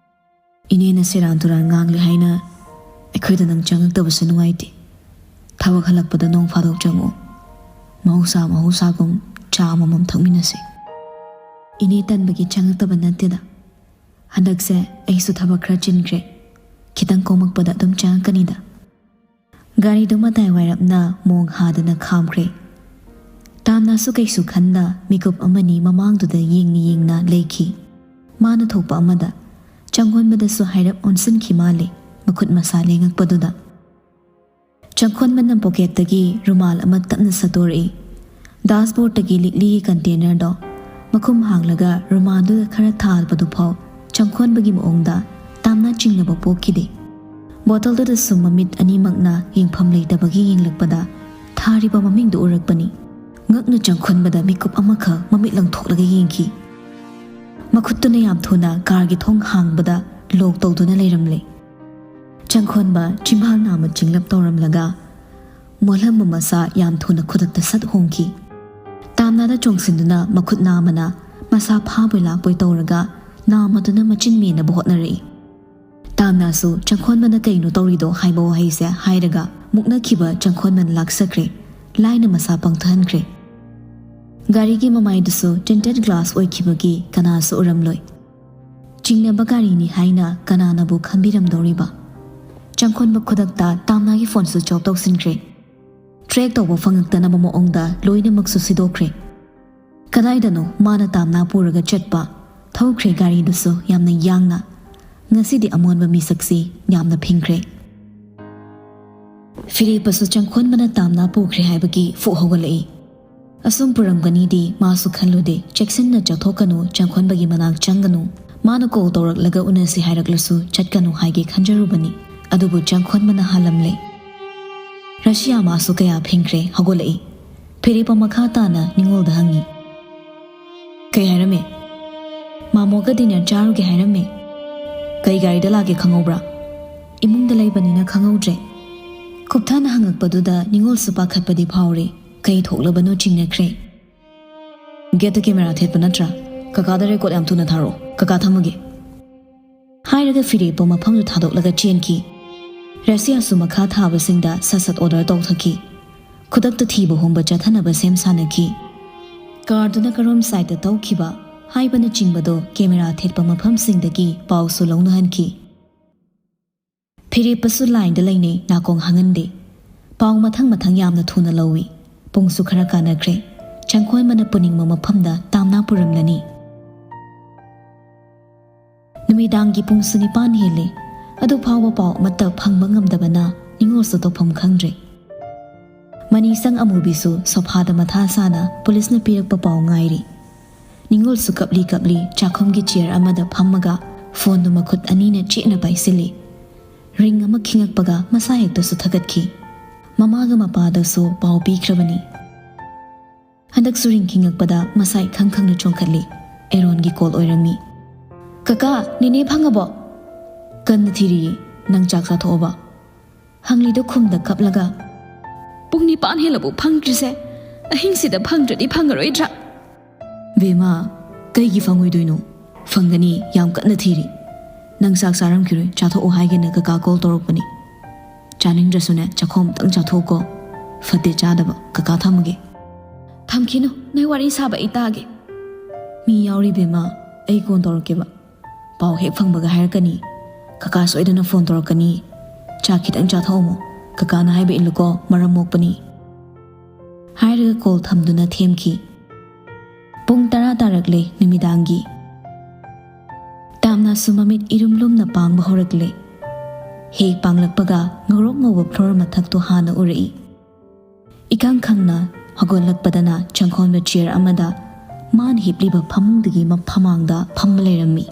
"ꯏꯅꯦꯅ ꯁꯦꯔꯥꯟ ꯇꯨꯔꯥꯟ ꯉꯥꯡꯂꯦ ꯍꯥꯏꯅ ꯑꯩꯈꯣꯏꯗ ꯅꯪ ꯆꯪꯉꯛꯇꯕꯁꯦ ꯅꯨꯡꯉꯥꯏꯇꯦ꯫ ꯊꯕꯛ ꯍꯜꯂꯛꯄꯗ ꯅꯣꯡ ꯐꯥꯗꯣꯛ ꯆꯪꯉꯛꯑꯣ꯫ ꯃꯍꯧꯁꯥ ꯃꯍꯧꯁꯥꯒꯨꯝ ꯆꯥ ꯑꯃꯃꯝ ꯊꯛꯃꯤꯟꯅꯁꯦ꯫" "ꯏꯅꯦ ꯇꯟꯕꯒꯤ ꯆꯪꯉꯛꯇꯕ ꯅꯠꯇꯦꯗ꯫ ꯍꯟꯗꯛꯁꯦ ꯑꯩꯁꯨ ꯊꯕꯛ ꯈꯔ ꯆꯤꯟꯈ꯭ꯔꯦ꯫ ꯈꯤꯇꯪ ꯀꯣꯝꯃꯛꯄꯗ ꯑꯗꯨꯝ ꯆꯪꯉꯛꯀꯅꯤꯗ꯫" ꯒꯥꯔꯤꯗꯨ ꯃꯇꯥꯏ ꯋꯥꯏꯔꯞꯅ ꯃꯣꯡ ꯍꯥꯗꯨꯅ ꯈꯥꯝꯈ꯭ꯔꯦ꯫ ꯇꯥꯝꯅꯥꯁꯨ ꯀꯩꯁꯨ ꯈꯟꯅ ꯃꯤꯀꯨꯞ ꯑꯃꯅꯤ ꯃꯃꯥꯡꯗꯨꯗ ꯌꯦꯡꯅ ꯌꯦꯡꯅ ꯂꯩꯈꯤ꯫ ꯃꯥꯅ ꯊꯣꯛꯄ ꯑꯃꯗ ꯆꯪꯈꯣꯟꯕꯗꯁꯨ ꯍꯥꯏꯔꯞ ꯑꯣꯟꯁꯤꯟꯈꯤ ꯃꯥꯜꯂꯦ, ꯃꯈꯨꯠ ꯃꯁꯥ ꯂꯦꯡꯉꯛꯄꯗꯨꯗ꯫ ꯆꯪꯈꯣꯟꯕꯅ ꯄꯣꯀꯦꯠꯇꯒꯤ ꯔꯨꯃꯥꯜ ꯑꯃ ꯇꯞꯅ ꯁꯠꯇꯣꯔꯛꯏ꯫ ꯗꯥꯁꯕꯣꯔꯗꯇꯒꯤ ꯂꯤꯛꯂꯤꯒꯤ ꯀꯟꯇꯦꯅꯔꯗꯣ ꯃꯈꯨꯝ ꯍꯥꯡꯂꯒ ꯔꯨꯃꯥꯜꯗꯨꯗ ꯈꯔ ꯊꯥꯕꯗꯨꯐꯥꯎ ꯆꯪꯈꯣꯟꯕꯒꯤ ꯃꯑꯣꯡꯗ ꯇꯥꯝꯅꯥ ꯆꯤꯡꯅꯕ ꯄꯣꯛꯈꯤꯗꯦ꯫ ꯕꯣꯇꯜꯗꯨꯗꯁꯨ ꯃꯃꯤꯠ ꯑꯅꯤꯃꯛꯅ ꯌꯦꯡꯐꯝ ꯂꯩꯇꯕꯒꯤ ꯌꯦꯡꯂꯛꯄꯗ ꯊꯥꯔꯤꯕ ꯃꯃꯤꯡꯗꯨ ꯎꯔꯛꯄꯅꯤ꯫ ꯉꯛꯅ ꯆꯪꯈꯣꯟꯕꯗ ꯃꯤꯀꯨꯞ ꯑꯃꯈꯛ ꯃꯃꯤꯠ ꯂꯪꯊꯣꯛꯂꯒ ꯌꯦꯡꯈꯤ꯫ ꯃꯈꯨꯠꯇꯨꯅ ꯌꯥꯝ ꯊꯨꯅ ꯀꯥꯔꯒꯤ ꯊꯣꯡ ꯍꯥꯡꯕꯗ ꯂꯣꯛ ꯇꯧꯗꯨꯅ ꯂꯩꯔꯝꯂꯦ꯫ ꯆꯪꯈꯣꯟꯕ ꯆꯤꯝꯕꯥꯜ ꯅꯥꯝꯃ ꯆꯤꯡꯂꯞ ꯇꯧꯔꯝꯂꯒ ꯃꯣꯜꯍꯝꯕ ꯃꯁꯥ ꯌꯥꯝ ꯊꯨꯅ ꯈꯨꯗꯛꯇ ꯁꯠ ꯍꯣꯡꯈꯤ꯫ ꯇꯥꯝꯅꯥꯗ ꯆꯣꯡꯁꯤꯟꯗꯨꯅ ꯃꯈꯨꯠ ꯅꯥꯝꯃꯅ ꯃꯁꯥ ꯐꯥꯕꯣꯏ ꯂꯥꯛꯄꯣꯏ ꯇꯧꯔꯒ ꯅꯥꯝꯃꯗꯨꯅ ꯃꯆꯤꯟ ꯃꯦꯟꯅꯕ ꯍꯣꯠꯅꯔꯛꯏ꯫ ꯇꯥꯝꯅꯥꯁꯨ ꯆꯪꯈꯣꯟꯕꯅ "ꯀꯩꯅꯣ ꯇꯧꯔꯤꯗꯣ?" ꯍꯥꯏꯕ ꯋꯥꯍꯩꯁꯦ ꯍꯥꯏꯔꯒ ꯃꯨꯛꯅꯈꯤꯕ ꯆꯪꯈꯣꯟꯕꯅ ꯂꯥꯛꯆꯈ꯭ꯔꯦ꯫ ꯂꯥꯏꯅ ꯃꯁꯥ ꯄꯪꯊꯍꯟꯈ꯭ꯔꯦ꯫ ꯒꯥꯔꯤꯒꯤ ꯃꯃꯥꯏꯗꯨꯁꯨ tinted glass ꯑꯣꯏꯈꯤꯕꯒꯤ ꯀꯅꯥꯁꯨ ꯎꯔꯝꯂꯣꯏ꯫ ꯆꯤꯡꯅꯕ ꯒꯥꯔꯤꯅꯤ ꯍꯥꯏꯅ ꯀꯅꯥꯅꯕꯨ ꯈꯟꯕꯤꯔꯝꯗꯧꯔꯤꯕ? ꯆꯪꯈꯣꯟꯕ ꯈꯨꯗꯛꯇ ꯇꯥꯝꯅꯥꯒꯤ phone switch off ꯇꯧꯁꯤꯟꯈ꯭ꯔꯦ꯫ Track ꯇꯧꯕ ꯐꯪꯉꯛꯇꯅꯕ ꯃꯑꯣꯡꯗ ꯂꯣꯏꯅꯃꯛꯁꯨ ꯁꯤꯗꯣꯛꯈ꯭ꯔꯦ꯫ ꯀꯗꯥꯏꯗꯅꯣ ꯃꯥꯅ ꯇꯥꯝꯅꯥ ꯄꯨꯔꯒ ꯆꯠꯄ? ꯊꯧꯈ꯭ꯔꯦ ꯒꯥꯔꯤꯗꯨꯁꯨ ꯌꯥꯝꯅ ꯌꯥꯡꯅ꯫ ꯉꯁꯤꯗꯤ ꯑꯃꯣꯟꯕ ꯃꯤꯁꯛꯁꯤ ꯌꯥꯝꯅ ꯐꯤꯡꯈ꯭ꯔꯦ꯫ ꯐꯤꯔꯦꯞꯄꯁꯨ ꯆꯪꯈꯣꯟꯕꯅ ꯇꯥꯝꯅꯥ ꯄꯨꯈ꯭ꯔꯦ ꯍꯥꯏꯕꯒꯤ ꯐꯨꯛ ꯍꯧꯒꯠꯂꯛꯏ꯫ ꯑꯁꯨꯝ ꯄꯨꯔꯝꯒꯅꯤꯗꯤ ꯃꯥꯁꯨ ꯈꯜꯂꯨꯗꯦ꯫ "ꯆꯦꯛꯁꯤꯟꯅ ꯆꯠꯊꯣꯛꯀꯅꯨ, ꯆꯪꯈꯣꯟꯕꯒꯤ ꯃꯅꯥꯛ ꯆꯪꯒꯅꯨ꯫ ꯃꯥꯅ call ꯇꯧꯔꯛꯂꯒ ꯎꯅꯁꯤ ꯍꯥꯏꯔꯛꯂꯁꯨ ꯆꯠꯀꯅꯨ ꯍꯥꯏꯒꯦ ꯈꯟꯖꯔꯨꯕꯅꯤ꯫ ꯑꯗꯨꯕꯨ ꯆꯪꯈꯣꯟꯕꯅ ꯍꯥꯜꯂꯝꯂꯦ꯫" ꯔꯁꯤꯌꯥ ꯃꯥꯁꯨ ꯀꯌꯥ ꯐꯤꯡꯈ꯭ꯔꯦ, ꯍꯧꯒꯠꯂꯛꯏ꯫ ꯐꯤꯔꯦꯞꯄ ꯃꯈꯥ ꯇꯥꯅ ꯅꯤꯉꯣꯜꯗ ꯍꯪꯉꯤ꯫ "ꯀꯩ ꯍꯥꯏꯔꯝꯃꯦ?" "ꯃꯥꯃꯣꯒ dinner ꯆꯥꯔꯨꯒꯦ ꯍꯥꯏꯔꯝꯃꯦ꯫" "ꯀꯩ ꯒꯥꯔꯤꯗ ꯂꯥꯛꯀꯦ ꯈꯪꯍꯧꯕ꯭ꯔꯥ?" "ꯏꯃꯨꯡꯗ ꯂꯩꯕꯅꯤꯅ ꯈꯪꯍꯧꯗ꯭ꯔꯦ꯫" ꯀꯨꯞꯊꯅ ꯍꯪꯉꯛꯄꯗꯨꯗ ꯅꯤꯉꯣꯜꯁꯨ ꯄꯥꯈꯠꯄꯗꯤ ꯐꯥꯎꯔꯦ꯫ ꯀꯩ ꯊꯣꯛꯂꯕꯅꯣ ꯆꯤꯡꯅꯈ꯭ꯔꯦ꯫ "Gate ꯇ camera ꯊꯦꯠꯄ ꯅꯠꯇ꯭ꯔꯥ? ꯀꯀꯥꯗ record ꯌꯥꯝ ꯊꯨꯅ ꯊꯥꯔꯛꯑꯣ꯫ ꯀꯀꯥ, ꯊꯝꯃꯒꯦ꯫" ꯍꯥꯏꯔꯒ ꯐꯤꯔꯦꯞꯄ ꯃꯐꯝꯗꯨ ꯊꯥꯗꯣꯛꯂꯒ ꯆꯦꯟꯈꯤ꯫ ꯔꯁꯤꯌꯥꯁꯨ ꯃꯈꯥ ꯊꯥꯕꯁꯤꯡꯗ ꯁꯠ ꯁꯠ order ꯇꯧꯊꯈꯤ꯫ ꯈꯨꯗꯛꯇ ꯊꯤꯕ ꯍꯨꯝꯕ ꯆꯠꯊꯅꯕ ꯁꯦꯝ ꯁꯥꯅꯈꯤ꯫ Car ꯗꯨꯅ ꯀꯔꯣꯝ side ꯇ ꯊꯧꯈꯤꯕ ꯍꯥꯏꯕꯅꯆꯤꯡꯕꯗꯣ camera ꯊꯦꯠꯄ ꯃꯐꯝꯁꯤꯡꯗꯒꯤ ꯄꯥꯎꯁꯨ ꯂꯧꯅꯍꯟꯈꯤ꯫ ꯐꯤꯔꯦꯞꯄꯁꯨ line ꯗ ꯂꯩꯅꯩ, ꯅꯥꯀꯣꯡ ꯍꯥꯡꯍꯟꯗꯦ꯫ ꯄꯥꯎ ꯃꯊꯪ ꯃꯊꯪ ꯌꯥꯝꯅ ꯊꯨꯅ ꯂꯧꯏ꯫ ꯄꯨꯡꯁꯨ ꯈꯔ ꯀꯥꯟꯅꯈ꯭ꯔꯦ꯫ ꯆꯪꯈꯣꯟꯕꯅ ꯄꯨꯅꯤꯡꯕ ꯃꯐꯝꯗ ꯇꯥꯝꯅꯥ ꯄꯨꯔꯝꯂꯅꯤ꯫ ꯅꯨꯃꯤꯗꯥꯡꯒꯤ ꯄꯨꯡꯁꯨ ꯅꯤꯄꯥꯟ ꯍꯦꯜꯂꯦ꯫ ꯑꯗꯨ ꯐꯥꯎꯕ ꯄꯥꯎ ꯑꯃꯠꯇ ꯐꯪꯕ ꯉꯝꯗꯕꯅ ꯅꯤꯉꯣꯜꯁꯨ ꯇꯧꯐꯝ ꯈꯪꯗ꯭ꯔꯦ꯫ ꯃꯅꯤꯁꯪ ꯑꯃꯨꯕꯤꯁꯨ sofa ꯗ ꯃꯊꯥ ꯁꯥꯅ police ꯅ ꯄꯤꯔꯛꯄ ꯄꯥꯎ ꯉꯥꯏꯔꯤ꯫ ꯅꯤꯉꯣꯜꯁꯨ ꯀꯞꯂꯤ ꯀꯞꯂꯤ ꯆꯥꯛꯈꯨꯝꯒꯤ chair ꯑꯃꯗ ꯐꯝꯃꯒ phone ꯗꯨ ꯃꯈꯨꯠ ꯑꯅꯤꯅ ꯆꯦꯠꯅ ꯄꯥꯏꯁꯤꯜꯂꯤ꯫ Ring ꯑꯃ ꯈꯤꯡꯉꯛꯄꯒ ꯃꯁꯥ ꯍꯦꯛꯇꯁꯨ ꯊꯥꯒꯠꯈꯤ꯫ ꯃꯃꯥꯒ ꯃꯄꯥꯗꯁꯨ ꯄꯥꯎ ꯄꯤꯈ꯭ꯔꯕꯅꯤ꯫ ꯍꯟꯗꯛꯁꯨ ꯔꯤꯡ ꯈꯤꯡꯉꯛꯄꯗ ꯃꯁꯥ ꯏꯈꯪ ꯈꯪꯅ ꯆꯣꯡꯈꯠꯂꯤ꯫ ꯑꯦꯔꯣꯟꯒꯤ ꯀꯣꯜ ꯑꯣꯏꯔꯝꯃꯤ꯫ "ꯀꯀꯥ, ꯅꯦꯅꯦ ꯐꯪꯉꯕꯣ?" "ꯀꯟꯅ ꯊꯤꯔꯤꯌꯦ꯫ ꯅꯪ ꯆꯥꯛ ꯆꯥꯊꯣꯛꯑꯕ?" ꯍꯪꯂꯤꯗꯨ ꯈꯨꯝꯗ ꯀꯞꯂꯒ, "ꯄꯨꯡ ꯅꯤꯄꯥꯟ ꯍꯦꯜꯂꯕꯨ ꯐꯪꯗ꯭ꯔꯤꯁꯦ꯫ ꯑꯍꯤꯡꯁꯤꯗ ꯐꯪꯗ꯭ꯔꯗꯤ ꯐꯪꯉꯔꯣꯏꯗ꯭ꯔꯥ?" "ꯕꯦꯝꯃ, ꯀꯩꯒꯤ ꯐꯪꯉꯣꯏꯗꯣꯏꯅꯣ? ꯐꯪꯒꯅꯤ, ꯌꯥꯝ ꯀꯟꯅ ꯊꯤꯔꯤ꯫ ꯅꯪ ꯆꯥꯛ ꯆꯥꯔꯝꯈꯤꯔꯣꯏ, ꯆꯥꯊꯣꯛꯑꯣ ꯍꯥꯏꯒꯦꯅ ꯀꯀꯥ ꯀꯣꯜ ꯇꯧꯔꯛꯄꯅꯤ꯫ ꯆꯥꯅꯤꯡꯗ꯭ꯔꯁꯨꯅꯦ, ꯆꯥꯛꯈꯣꯝ ꯑꯝꯇꯪ ꯆꯥꯊꯣꯛꯎꯀꯣ꯫ ꯐꯠꯇꯦ ꯆꯥꯗꯕ꯫ ꯀꯀꯥ ꯊꯝꯃꯒꯦ꯫" "ꯊꯝꯈꯤꯅꯨ, ꯅꯣꯏ ꯋꯥꯔꯤ ꯁꯥꯕ ꯑꯩ ꯇꯥꯒꯦ꯫" "ꯃꯤ ꯌꯥꯎꯔꯤ ꯕꯦꯝꯃ, ꯑꯩ ꯀꯣꯟ ꯇꯧꯔꯛꯀꯦꯕ꯫ ꯄꯥꯎ ꯍꯦꯛ ꯐꯪꯕꯒ ꯍꯥꯏꯔꯛꯀꯅꯤ꯫ ꯀꯀꯥ ꯁꯣꯏꯗꯅ ꯐꯣꯟ ꯇꯧꯔꯛꯀꯅꯤ꯫ ꯆꯥꯛ ꯈꯤꯇꯪ ꯆꯥꯊꯣꯛꯑꯝꯃꯣ꯫ ꯀꯀꯥꯅ ꯍꯥꯏꯕ ꯏꯜꯂꯨꯀꯣ, ꯃꯔꯝ ꯃꯣꯛꯄꯅꯤ꯫" ꯍꯥꯏꯔꯒ ꯀꯣꯜ ꯊꯝꯗꯨꯅ ꯊꯦꯝꯈꯤ꯫ ꯄꯨꯡ ꯇꯔꯥ ꯇꯥꯔꯛꯂꯦ ꯅꯨꯃꯤꯗꯥꯡꯒꯤ꯫ ꯇꯥꯝꯅꯥꯁꯨ ꯃꯃꯤꯠ ꯏꯔꯨꯝ ꯂꯨꯝꯅ ꯄꯥꯡꯕ ꯍꯧꯔꯛꯂꯦ꯫ ꯍꯦꯛ ꯄꯥꯡꯂꯛꯄꯒ ꯉꯧꯔꯣꯛ ꯉꯧꯕ ꯐ꯭ꯂꯣꯔ ꯃꯊꯛꯇꯣ ꯍꯥꯟꯅ ꯎꯔꯛꯏ꯫ ꯏꯀꯪ ꯈꯪꯅ ꯍꯧꯒꯠꯂꯛꯄꯗꯅ ꯆꯪꯈꯣꯟꯕ ꯆꯤꯌꯔ ꯑꯃꯗ ꯃꯥꯅ ꯍꯤꯞꯂꯤꯕ ꯐꯃꯨꯡꯗꯨꯒꯤ ꯃ-, ꯐꯃꯥꯡꯗ ꯐꯝꯃ ꯂꯩꯔꯝꯃꯤ꯫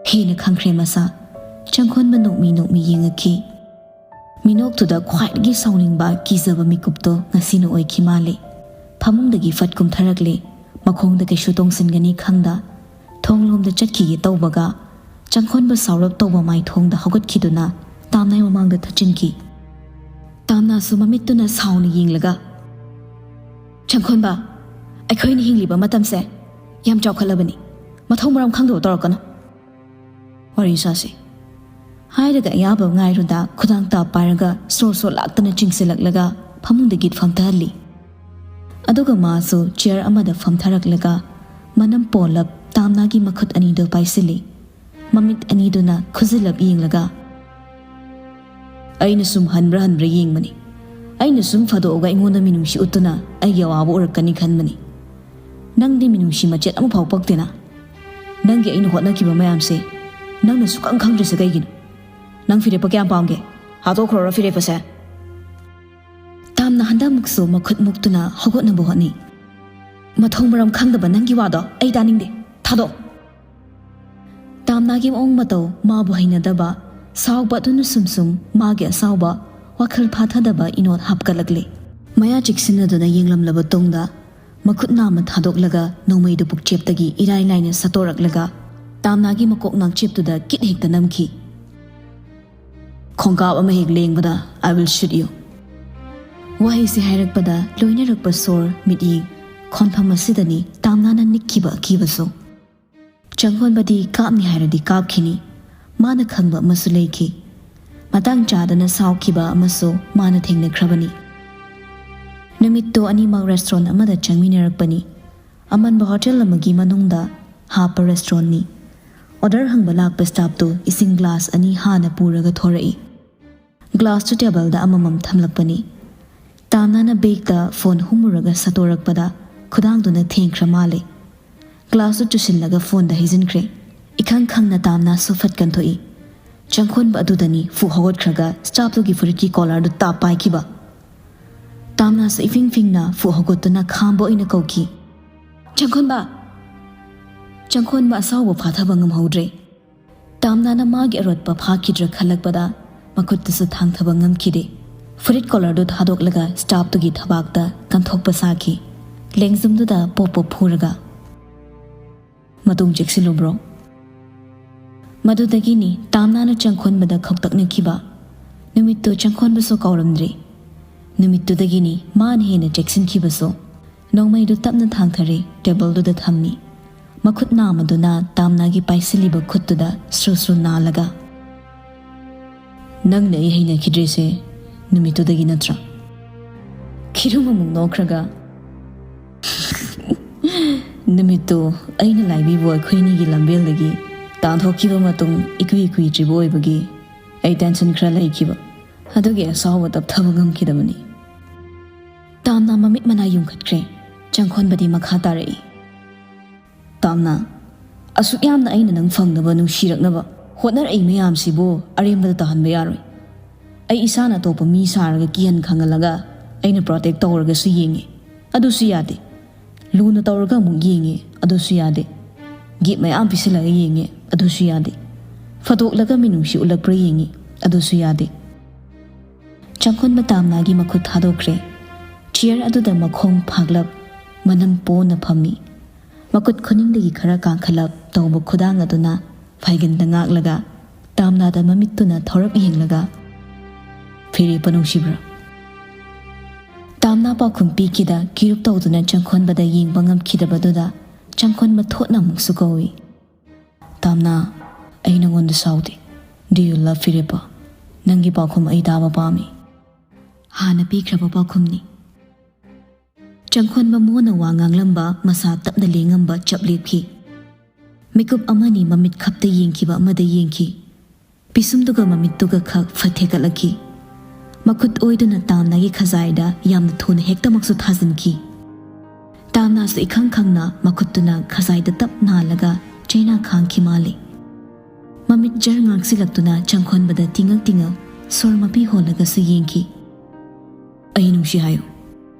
ꯍꯦꯟꯅ ꯈꯪꯈ꯭ꯔꯦ ꯃꯁꯥ꯫ ꯆꯪꯈꯣꯟꯕ ꯅꯣꯛꯃꯤ ꯅꯣꯛꯃꯤ ꯌꯦꯡꯉꯛꯈꯤ꯫ ꯃꯤꯅꯣꯛꯇꯨꯗ ꯈ꯭ꯋꯥꯏꯗꯒꯤ ꯁꯥꯎꯅꯤꯡꯕ, ꯀꯤꯖꯕ ꯃꯤꯀꯨꯞꯇꯣ ꯉꯁꯤꯅ ꯑꯣꯏꯈꯤ ꯃꯥꯜꯂꯦ꯫ ꯐꯃꯨꯡꯗꯒꯤ ꯐꯠ ꯀꯨꯝꯊꯔꯛꯂꯦ꯫ ꯃꯈꯣꯡꯗ ꯀꯩꯁꯨ ꯇꯣꯡꯁꯤꯟꯒꯅꯤ ꯈꯪꯗ, ꯊꯣꯡꯂꯣꯝꯗ ꯆꯠꯈꯤꯒꯦ ꯇꯧꯕꯒ, ꯆꯪꯈꯣꯟꯕ ꯁꯥꯎꯔꯞ ꯇꯧꯕ ꯃꯥꯏꯊꯣꯡꯗ ꯍꯧꯒꯠꯈꯤꯗꯨꯅ ꯇꯥꯝꯅꯥꯏ ꯃꯃꯥꯡꯗ ꯊꯠꯆꯤꯟꯈꯤ꯫ ꯇꯥꯝꯅꯥꯁꯨ ꯃꯃꯤꯠꯇꯨꯅ ꯁꯥꯎꯅ ꯌꯦꯡꯂꯒ, "ꯆꯪꯈꯣꯟꯕ, ꯑꯩꯈꯣꯏꯅ ꯍꯤꯡꯂꯤꯕ ꯃꯇꯝꯁꯦ ꯌꯥꯝ ꯆꯥꯎꯈꯠꯂꯕꯅꯤ꯫ ꯃꯊꯧ ꯃꯔꯝ ꯈꯪꯗꯕ ꯇꯧꯔꯛꯀꯅꯨ꯫ ꯋꯥꯔꯤ ꯁꯥꯁꯤ꯫" ꯍꯥꯏꯔꯒ ꯑꯌꯥꯕ ꯉꯥꯏꯔꯨꯗ ꯈꯨꯗꯥꯡ ꯇꯥꯞ ꯄꯥꯏꯔꯒ ꯁꯣꯔ ꯁꯣꯔ ꯂꯥꯛꯇꯅ ꯆꯤꯡꯁꯤꯜꯂꯛꯂꯒ ꯐꯃꯨꯡꯗꯒꯤ ꯐꯝꯊꯍꯜꯂꯤ꯫ ꯑꯗꯨꯒ ꯃꯥꯁꯨ ꯆꯤꯌꯔ ꯑꯃꯗ ꯐꯝꯊꯔꯛꯂꯒ ꯃꯅꯝ ꯄꯣꯜꯂꯞ ꯇꯥꯝꯅꯥꯒꯤ ꯃꯈꯨꯠ ꯑꯅꯤꯗꯨ ꯄꯥꯏꯁꯤꯜꯂꯤ꯫ ꯃꯃꯤꯠ ꯑꯅꯤꯗꯨꯅ ꯈꯨꯖꯤꯜꯂꯞ ꯌꯦꯡꯂꯒ, "ꯑꯩꯅ ꯁꯨꯝ ꯍꯟꯕ꯭ꯔꯥ ꯍꯟꯕ꯭ꯔꯥ ꯌꯦꯡꯕꯅꯤ꯫ ꯑꯩꯅ ꯁꯨꯝ ꯐꯥꯗꯣꯛꯑꯒ ꯑꯩꯉꯣꯟꯗ ꯃꯤꯅꯨꯡꯁꯤ ꯎꯠꯇꯨꯅ ꯑꯩꯒꯤ ꯑꯋꯥꯕ ꯎꯔꯛꯀꯅꯤ ꯈꯟꯕꯅꯤ꯫ ꯅꯪꯗꯤ ꯃꯤꯅꯨꯡꯁꯤ ꯃꯆꯦꯠ ꯑꯃꯐꯥꯎ ꯄꯛꯇꯦꯅ꯫ ꯅꯪꯒꯤ ꯑꯩꯅ ꯍꯣꯠꯅꯈꯤꯕ ꯃꯌꯥꯝꯁꯦ ꯅꯪꯅ ꯁꯨꯛꯈꯪ ꯈꯪꯗ꯭ꯔꯤꯁꯦ ꯀꯩꯒꯤꯅꯣ? ꯅꯪ ꯐꯤꯔꯦꯞꯄ ꯀꯌꯥꯝ ꯄꯥꯝꯒꯦ? ꯍꯥꯠꯇꯣꯛꯈ꯭ꯔꯣꯔ ꯐꯤꯔꯦꯞꯄꯁꯦ?" ꯇꯥꯝꯅ ꯍꯟꯗꯛꯃꯨꯛꯁꯨ ꯃꯈꯨꯠ ꯃꯨꯛꯇꯨꯅ ꯍꯧꯒꯠꯅꯕ ꯍꯣꯠꯅꯩ꯫ "ꯃꯊꯣꯡ ꯃꯔꯝ ꯈꯪꯗꯕ ꯅꯪꯒꯤ ꯋꯥꯗꯣ ꯑꯩ ꯇꯥꯅꯤꯡꯗꯦ꯫ ꯊꯥꯗꯣꯛ!" ꯇꯥꯝꯅꯥꯒꯤ ꯃꯑꯣꯡ ꯃꯇꯧ ꯃꯥꯕꯨ ꯍꯩꯅꯗꯕ, ꯁꯥꯎꯕ ꯑꯗꯨꯅ ꯁꯨꯝ ꯁꯨꯝ ꯃꯥꯒꯤ ꯑꯁꯥꯎꯕ, ꯋꯥꯈꯜ ꯐꯥꯊꯗꯕ ꯏꯅꯣꯠ ꯍꯥꯞꯀꯠꯂꯛꯂꯦ꯫ ꯃꯌꯥ ꯆꯤꯛꯁꯤꯟꯅꯗꯨꯅ ꯌꯦꯡꯂꯝꯂꯕ ꯇꯨꯡꯗ, ꯃꯈꯨꯠ ꯅꯥꯝꯃ ꯊꯥꯗꯣꯛꯂꯒ ꯅꯣꯡꯃꯩꯗꯨ ꯄꯨꯛꯆꯦꯞꯇꯒꯤ ꯏꯔꯥꯏ ꯂꯥꯏꯅ ꯁꯠꯇꯣꯔꯛꯂꯒ ꯇꯥꯝꯅꯥꯒꯤ ꯃꯀꯣꯛ ꯅꯥꯛꯆꯦꯞꯇꯨꯗ ꯀꯤꯠ ꯍꯦꯛꯇ ꯅꯝꯈꯤ꯫ "ꯈꯣꯡꯀꯥꯞ ꯑꯃ ꯍꯦꯛ ꯂꯦꯡꯕꯗ I will shoot you." ꯋꯥꯍꯩꯁꯦ ꯍꯥꯏꯔꯛꯄꯗ ꯂꯣꯏꯅꯔꯛꯄ ꯁꯣꯔ, ꯃꯤꯠꯌꯦꯡ, ꯈꯣꯟꯐꯝ ꯑꯁꯤꯗꯅꯤ ꯇꯥꯝꯅꯥꯅ ꯅꯤꯛꯈꯤꯕ ꯑꯀꯤꯕꯁꯨ꯫ ꯆꯪꯈꯣꯟꯕꯗꯤ ꯀꯥꯞꯅꯤ ꯍꯥꯏꯔꯗꯤ ꯀꯥꯞꯈꯤꯅꯤ꯫ ꯃꯥꯅ ꯈꯪꯕ ꯑꯃꯁꯨ ꯂꯩꯈꯤ꯫ ꯃꯇꯥꯡ ꯆꯥꯗꯅ ꯁꯥꯎꯈꯤꯕ ꯑꯃꯁꯨ ꯃꯥꯅ ꯊꯦꯡꯅꯈ꯭ꯔꯕꯅꯤ꯫ ꯅꯨꯃꯤꯠꯇꯨ ꯑꯅꯤꯃꯛ ꯔꯦꯁꯇꯨꯔꯦꯟ ꯑꯃꯗ ꯆꯪꯃꯤꯟꯅꯔꯛꯄꯅꯤ꯫ ꯑꯃꯟꯕ ꯍꯣꯇꯦꯜ ꯑꯃꯒꯤ ꯃꯅꯨꯡꯗ ꯍꯥꯞꯄ ꯔꯦꯁꯇꯨꯔꯦꯟꯅꯤ꯫ ꯑꯣꯔꯗꯔ ꯍꯪꯕ ꯂꯥꯛꯄ ꯁ꯭ꯇꯥꯐꯇꯨ ꯏꯁꯤꯡ ꯒ꯭ꯂꯥꯁ ꯑꯅꯤ ꯍꯥꯟꯅ ꯄꯨꯔꯒ ꯊꯣꯔꯛꯏ꯫ ꯒ꯭ꯂꯥꯁꯇꯨ ꯇꯦꯕꯜꯗ ꯑꯃꯃꯝ ꯊꯝꯂꯛꯄꯅꯤ꯫ ꯇꯥꯝꯅꯥꯅ ꯕꯦꯒꯇ ꯐꯣꯟ ꯍꯨꯝꯃꯨꯔꯒ ꯁꯠꯇꯣꯔꯛꯄꯗ ꯈꯨꯗꯥꯡꯗꯨꯅ ꯊꯦꯡꯈ꯭ꯔ ꯃꯥꯜꯂꯦ꯫ ꯒ꯭ꯂꯥꯁꯇꯨ ꯆꯨꯁꯤꯜꯂꯒ ꯐꯣꯟꯗ ꯍꯩꯖꯤꯟꯈ꯭ꯔꯦ꯫ ꯏꯈꯪ ꯈꯪꯅ ꯇꯥꯝꯅꯥꯁꯨ ꯐꯠ ꯀꯟꯊꯣꯛꯏ꯫ ꯆꯪꯈꯣꯟꯕ ꯑꯗꯨꯗꯅꯤ ꯐꯨ ꯍꯧꯒꯠꯈ꯭ꯔꯒ ꯁ꯭ꯇꯥꯐꯇꯨꯒꯤ ꯐꯨꯔꯤꯠꯀꯤ ꯀꯣꯂꯔꯗꯨ ꯇꯥꯞ ꯄꯥꯏꯈꯤꯕ꯫ ꯇꯥꯝꯅꯥꯁꯨ ꯏꯐꯤꯡ ꯐꯤꯡꯅ ꯐꯨ ꯍꯧꯒꯠꯇꯨꯅ ꯈꯥꯝꯕ ꯑꯣꯏꯅ ꯀꯧꯈꯤ, "ꯆꯪꯈꯣꯟꯕ!" ꯆꯪꯈꯣꯟꯕ ꯑꯁꯥꯎꯕ ꯐꯥꯊꯕ ꯉꯝꯍꯧꯗ꯭ꯔꯦ꯫ ꯇꯥꯝꯅꯥꯅ ꯃꯥꯒꯤ ꯑꯔꯣꯠꯄ ꯐꯥꯈꯤꯗ꯭ꯔꯥ ꯈꯜꯂꯛꯄꯗ ꯃꯈꯨꯠꯇꯨꯁꯨ ꯊꯥꯡꯊꯕ ꯉꯝꯈꯤꯗꯦ꯫ ꯐꯨꯔꯤꯠ ꯀꯣꯂꯔꯗꯨ ꯊꯥꯗꯣꯛꯂꯒ ꯁ꯭ꯇꯥꯐꯇꯨꯒꯤ ꯊꯕꯥꯛꯇ ꯀꯟꯊꯣꯛꯄ ꯁꯥꯈꯤ꯫ ꯂꯦꯡꯖꯨꯝꯗꯨꯗ ꯄꯣꯞ ꯄꯣꯞ ꯐꯨꯔꯒ, "ꯃꯇꯨꯡ ꯆꯦꯛꯁꯤꯜꯂꯨ, ꯕ꯭ꯔꯣ꯫" ꯃꯗꯨꯗꯒꯤꯅꯤ ꯇꯥꯝꯅꯥꯅ ꯆꯪꯈꯣꯟꯕꯗ ꯈꯧꯇꯛꯅꯈꯤꯕ꯫ ꯅꯨꯃꯤꯠꯇꯨ ꯆꯪꯈꯣꯟꯕꯁꯨ ꯀꯥꯎꯔꯝꯗ꯭ꯔꯤ꯫ ꯅꯨꯃꯤꯠꯇꯨꯗꯒꯤꯅꯤ ꯃꯥꯅ ꯍꯦꯟꯅ ꯆꯦꯛꯁꯤꯟꯈꯤꯕꯁꯨ꯫ ꯅꯣꯡꯃꯩꯗꯨ ꯇꯞꯅ ꯊꯥꯡꯊꯔꯦ, ꯇꯦꯕꯜꯗꯨꯗ ꯊꯝꯃꯤ꯫ ꯃꯈꯨꯠ ꯅꯥꯝꯃꯗꯨꯅ ꯇꯥꯝꯅꯥꯒꯤ ꯄꯥꯏꯁꯤꯜꯂꯤꯕ ꯈꯨꯠꯇꯨꯗ ꯁ꯭ꯔꯨ ꯁ꯭ꯔꯨ ꯅꯥꯜꯂꯒ, "ꯅꯪꯅ ꯑꯩ ꯍꯩꯅꯈꯤꯗ꯭ꯔꯤꯁꯦ ꯅꯨꯃꯤꯠꯇꯨꯗꯒꯤ ꯅꯠꯇ꯭ꯔꯥ?" ꯈꯤꯔꯨꯝ ꯑꯃꯨꯛ ꯅꯣꯛꯈ꯭ꯔꯒ, "ꯅꯨꯃꯤꯠꯇꯨ ꯑꯩꯅ ꯂꯥꯏꯕꯤꯕꯨ ꯑꯩꯈꯣꯏꯅꯤꯒꯤ ꯂꯝꯕꯦꯜꯗꯒꯤ ꯇꯥꯟꯊꯣꯛꯈꯤꯕ ꯃꯇꯨꯡ ꯏꯀꯨꯏ ꯀꯨꯏꯗ꯭ꯔꯤꯕ ꯑꯣꯏꯕꯒꯤ ꯑꯩ ꯇꯦꯟꯁꯟ ꯈꯔ ꯂꯩꯈꯤꯕ꯫ ꯑꯗꯨꯒꯤ ꯑꯁꯥꯎꯕ ꯇꯞꯊꯕ ꯉꯝꯈꯤꯗꯕꯅꯤ꯫" ꯇꯥꯝꯅꯥ ꯃꯃꯤꯠ ꯃꯅꯥ ꯌꯨꯡꯈꯠꯈ꯭ꯔꯦ꯫ ꯆꯪꯈꯣꯟꯕꯗꯤ ꯃꯈꯥ ꯇꯥꯔꯛꯏ, "ꯇꯥꯝꯅꯥ, ꯑꯁꯨꯛ ꯌꯥꯝꯅ ꯑꯩꯅ ꯅꯪ ꯐꯪꯅꯕ, ꯅꯨꯡꯁꯤꯔꯛꯅꯕ ꯍꯣꯠꯅꯔꯛꯏ ꯃꯌꯥꯝꯁꯤꯕꯨ ꯑꯔꯦꯝꯕꯗ ꯇꯥꯍꯟꯕ ꯌꯥꯔꯣꯏ꯫ ꯑꯩ ꯏꯁꯥꯅ ꯑꯇꯣꯞꯄ ꯃꯤ ꯁꯥꯔꯒ ꯀꯤꯍꯟ ꯈꯪꯍꯜꯂꯒ ꯑꯩꯅ ꯄ꯭ꯔꯣꯇꯦꯛ ꯇꯧꯔꯒꯁꯨ ꯌꯦꯡꯉꯤ, ꯑꯗꯨꯁꯨ ꯌꯥꯗꯦ꯫ ꯂꯨꯅ ꯇꯧꯔꯒ ꯑꯃꯨꯛ ꯌꯦꯡꯉꯤ, ꯑꯗꯨꯁꯨ ꯌꯥꯗꯦ꯫ ꯒꯤꯐ ꯃꯌꯥꯝ ꯄꯤꯁꯤꯜꯂꯒ ꯌꯦꯡꯉꯤ, ꯑꯗꯨꯁꯨ ꯌꯥꯗꯦ꯫ ꯐꯥꯗꯣꯛꯂꯒ ꯃꯤꯅꯨꯡꯁꯤ ꯎꯠꯂꯛꯄ꯭ꯔꯥ ꯌꯦꯡꯉꯤ, ꯑꯗꯨꯁꯨ ꯌꯥꯗꯦ꯫" ꯆꯪꯈꯣꯟꯕ ꯇꯥꯝꯅꯥꯒꯤ ꯃꯈꯨꯠ ꯊꯥꯗꯣꯛꯈ꯭ꯔꯦ꯫ ꯆꯤꯌꯔ ꯑꯗꯨꯗ ꯃꯈꯣꯡ ꯐꯥꯛꯂꯞ ꯃꯅꯝ ꯄꯣꯅ ꯐꯝꯃꯤ꯫ ꯃꯈꯨꯠ ꯈꯨꯅꯤꯡꯗꯒꯤ ꯈꯔ ꯀꯥꯡꯈꯠꯂꯞ ꯇꯧꯕ ꯈꯨꯗꯥꯡ ꯑꯗꯨꯅ ꯐꯥꯏꯒꯟꯗ ꯉꯥꯛꯂꯒ ꯇꯥꯝꯅꯥꯗ ꯃꯃꯤꯠꯇꯨꯅ ꯊꯧꯔꯞ ꯌꯦꯡꯂꯒ, "ꯐꯤꯔꯦꯞꯄ ꯅꯨꯡꯁꯤꯕ꯭ꯔꯥ?" ꯇꯥꯝꯅꯥ ꯄꯥꯎꯈꯨꯝ ꯄꯤꯈꯤꯗ ꯀꯤꯔꯨꯞ ꯇꯧꯗꯨꯅ ꯆꯪꯈꯣꯟꯕꯗ ꯌꯦꯡꯕ ꯉꯝꯈꯤꯗꯕꯗꯨꯗ ꯆꯪꯈꯣꯟꯕ ꯊꯣꯠꯅ ꯑꯃꯨꯛꯁꯨ ꯀꯧꯏ, "ꯇꯥꯝꯅꯥ, ꯑꯩ ꯅꯉꯣꯟꯗ ꯁꯥꯎꯗꯦ꯫ Do you love ꯐꯤꯔꯦꯞꯄ? ꯅꯪꯒꯤ ꯄꯥꯎꯈꯨꯝ ꯑꯩ ꯇꯥꯕ ꯄꯥꯝꯃꯤ꯫" ꯍꯥꯟꯅ ꯄꯤꯈ꯭ꯔꯕ ꯄꯥꯎꯈꯨꯝꯅꯤ꯫ ꯆꯪꯈꯣꯟꯕ ꯃꯣꯟꯅ ꯋꯥ ꯉꯥꯡꯂꯝꯕ ꯃꯁꯥ ꯇꯞꯅ ꯂꯦꯡꯉꯝꯕ ꯆꯞ ꯂꯦꯞꯈꯤ꯫ ꯃꯤꯀꯨꯞ ꯑꯃꯅꯤ ꯃꯃꯤꯠ ꯈꯞꯇ ꯌꯦꯡꯈꯤꯕ ꯑꯃꯗ ꯌꯦꯡꯈꯤ꯫ ꯄꯤꯁꯨꯝꯗꯨꯒ ꯃꯃꯤꯠꯇꯨꯒ ꯈꯛ ꯐꯠ ꯊꯦꯛꯀꯠꯂꯛꯈꯤ꯫ ꯃꯈꯨꯠ ꯑꯣꯏꯗꯨꯅ ꯇꯥꯝꯅꯥꯒꯤ ꯈꯖꯥꯏꯗ ꯌꯥꯝꯅ ꯊꯨꯅ ꯍꯦꯛꯇꯃꯛꯁꯨ ꯊꯥꯖꯤꯟꯈꯤ꯫ ꯇꯥꯝꯅꯥꯁꯨ ꯏꯈꯪ ꯈꯪꯅ ꯃꯈꯨꯠꯇꯨꯅ ꯈꯖꯥꯏꯗ ꯇꯞ ꯅꯥꯜꯂꯒ ꯆꯩꯅꯥ ꯈꯥꯡꯈꯤ ꯃꯥꯜꯂꯤ꯫ ꯃꯃꯤꯠ ꯖꯔ ꯉꯥꯡꯁꯤꯜꯂꯛꯇꯨꯅ ꯆꯪꯈꯣꯟꯕꯗ ꯇꯤꯡꯉꯛ ꯇꯤꯡꯉꯛ ꯁꯣꯔ ꯃꯄꯤ ꯍꯣꯜꯂꯒꯁꯨ ꯌꯦꯡꯈꯤ꯫ "ꯑꯩ ꯅꯨꯡꯁꯤ ꯍꯥꯏꯌꯨ?"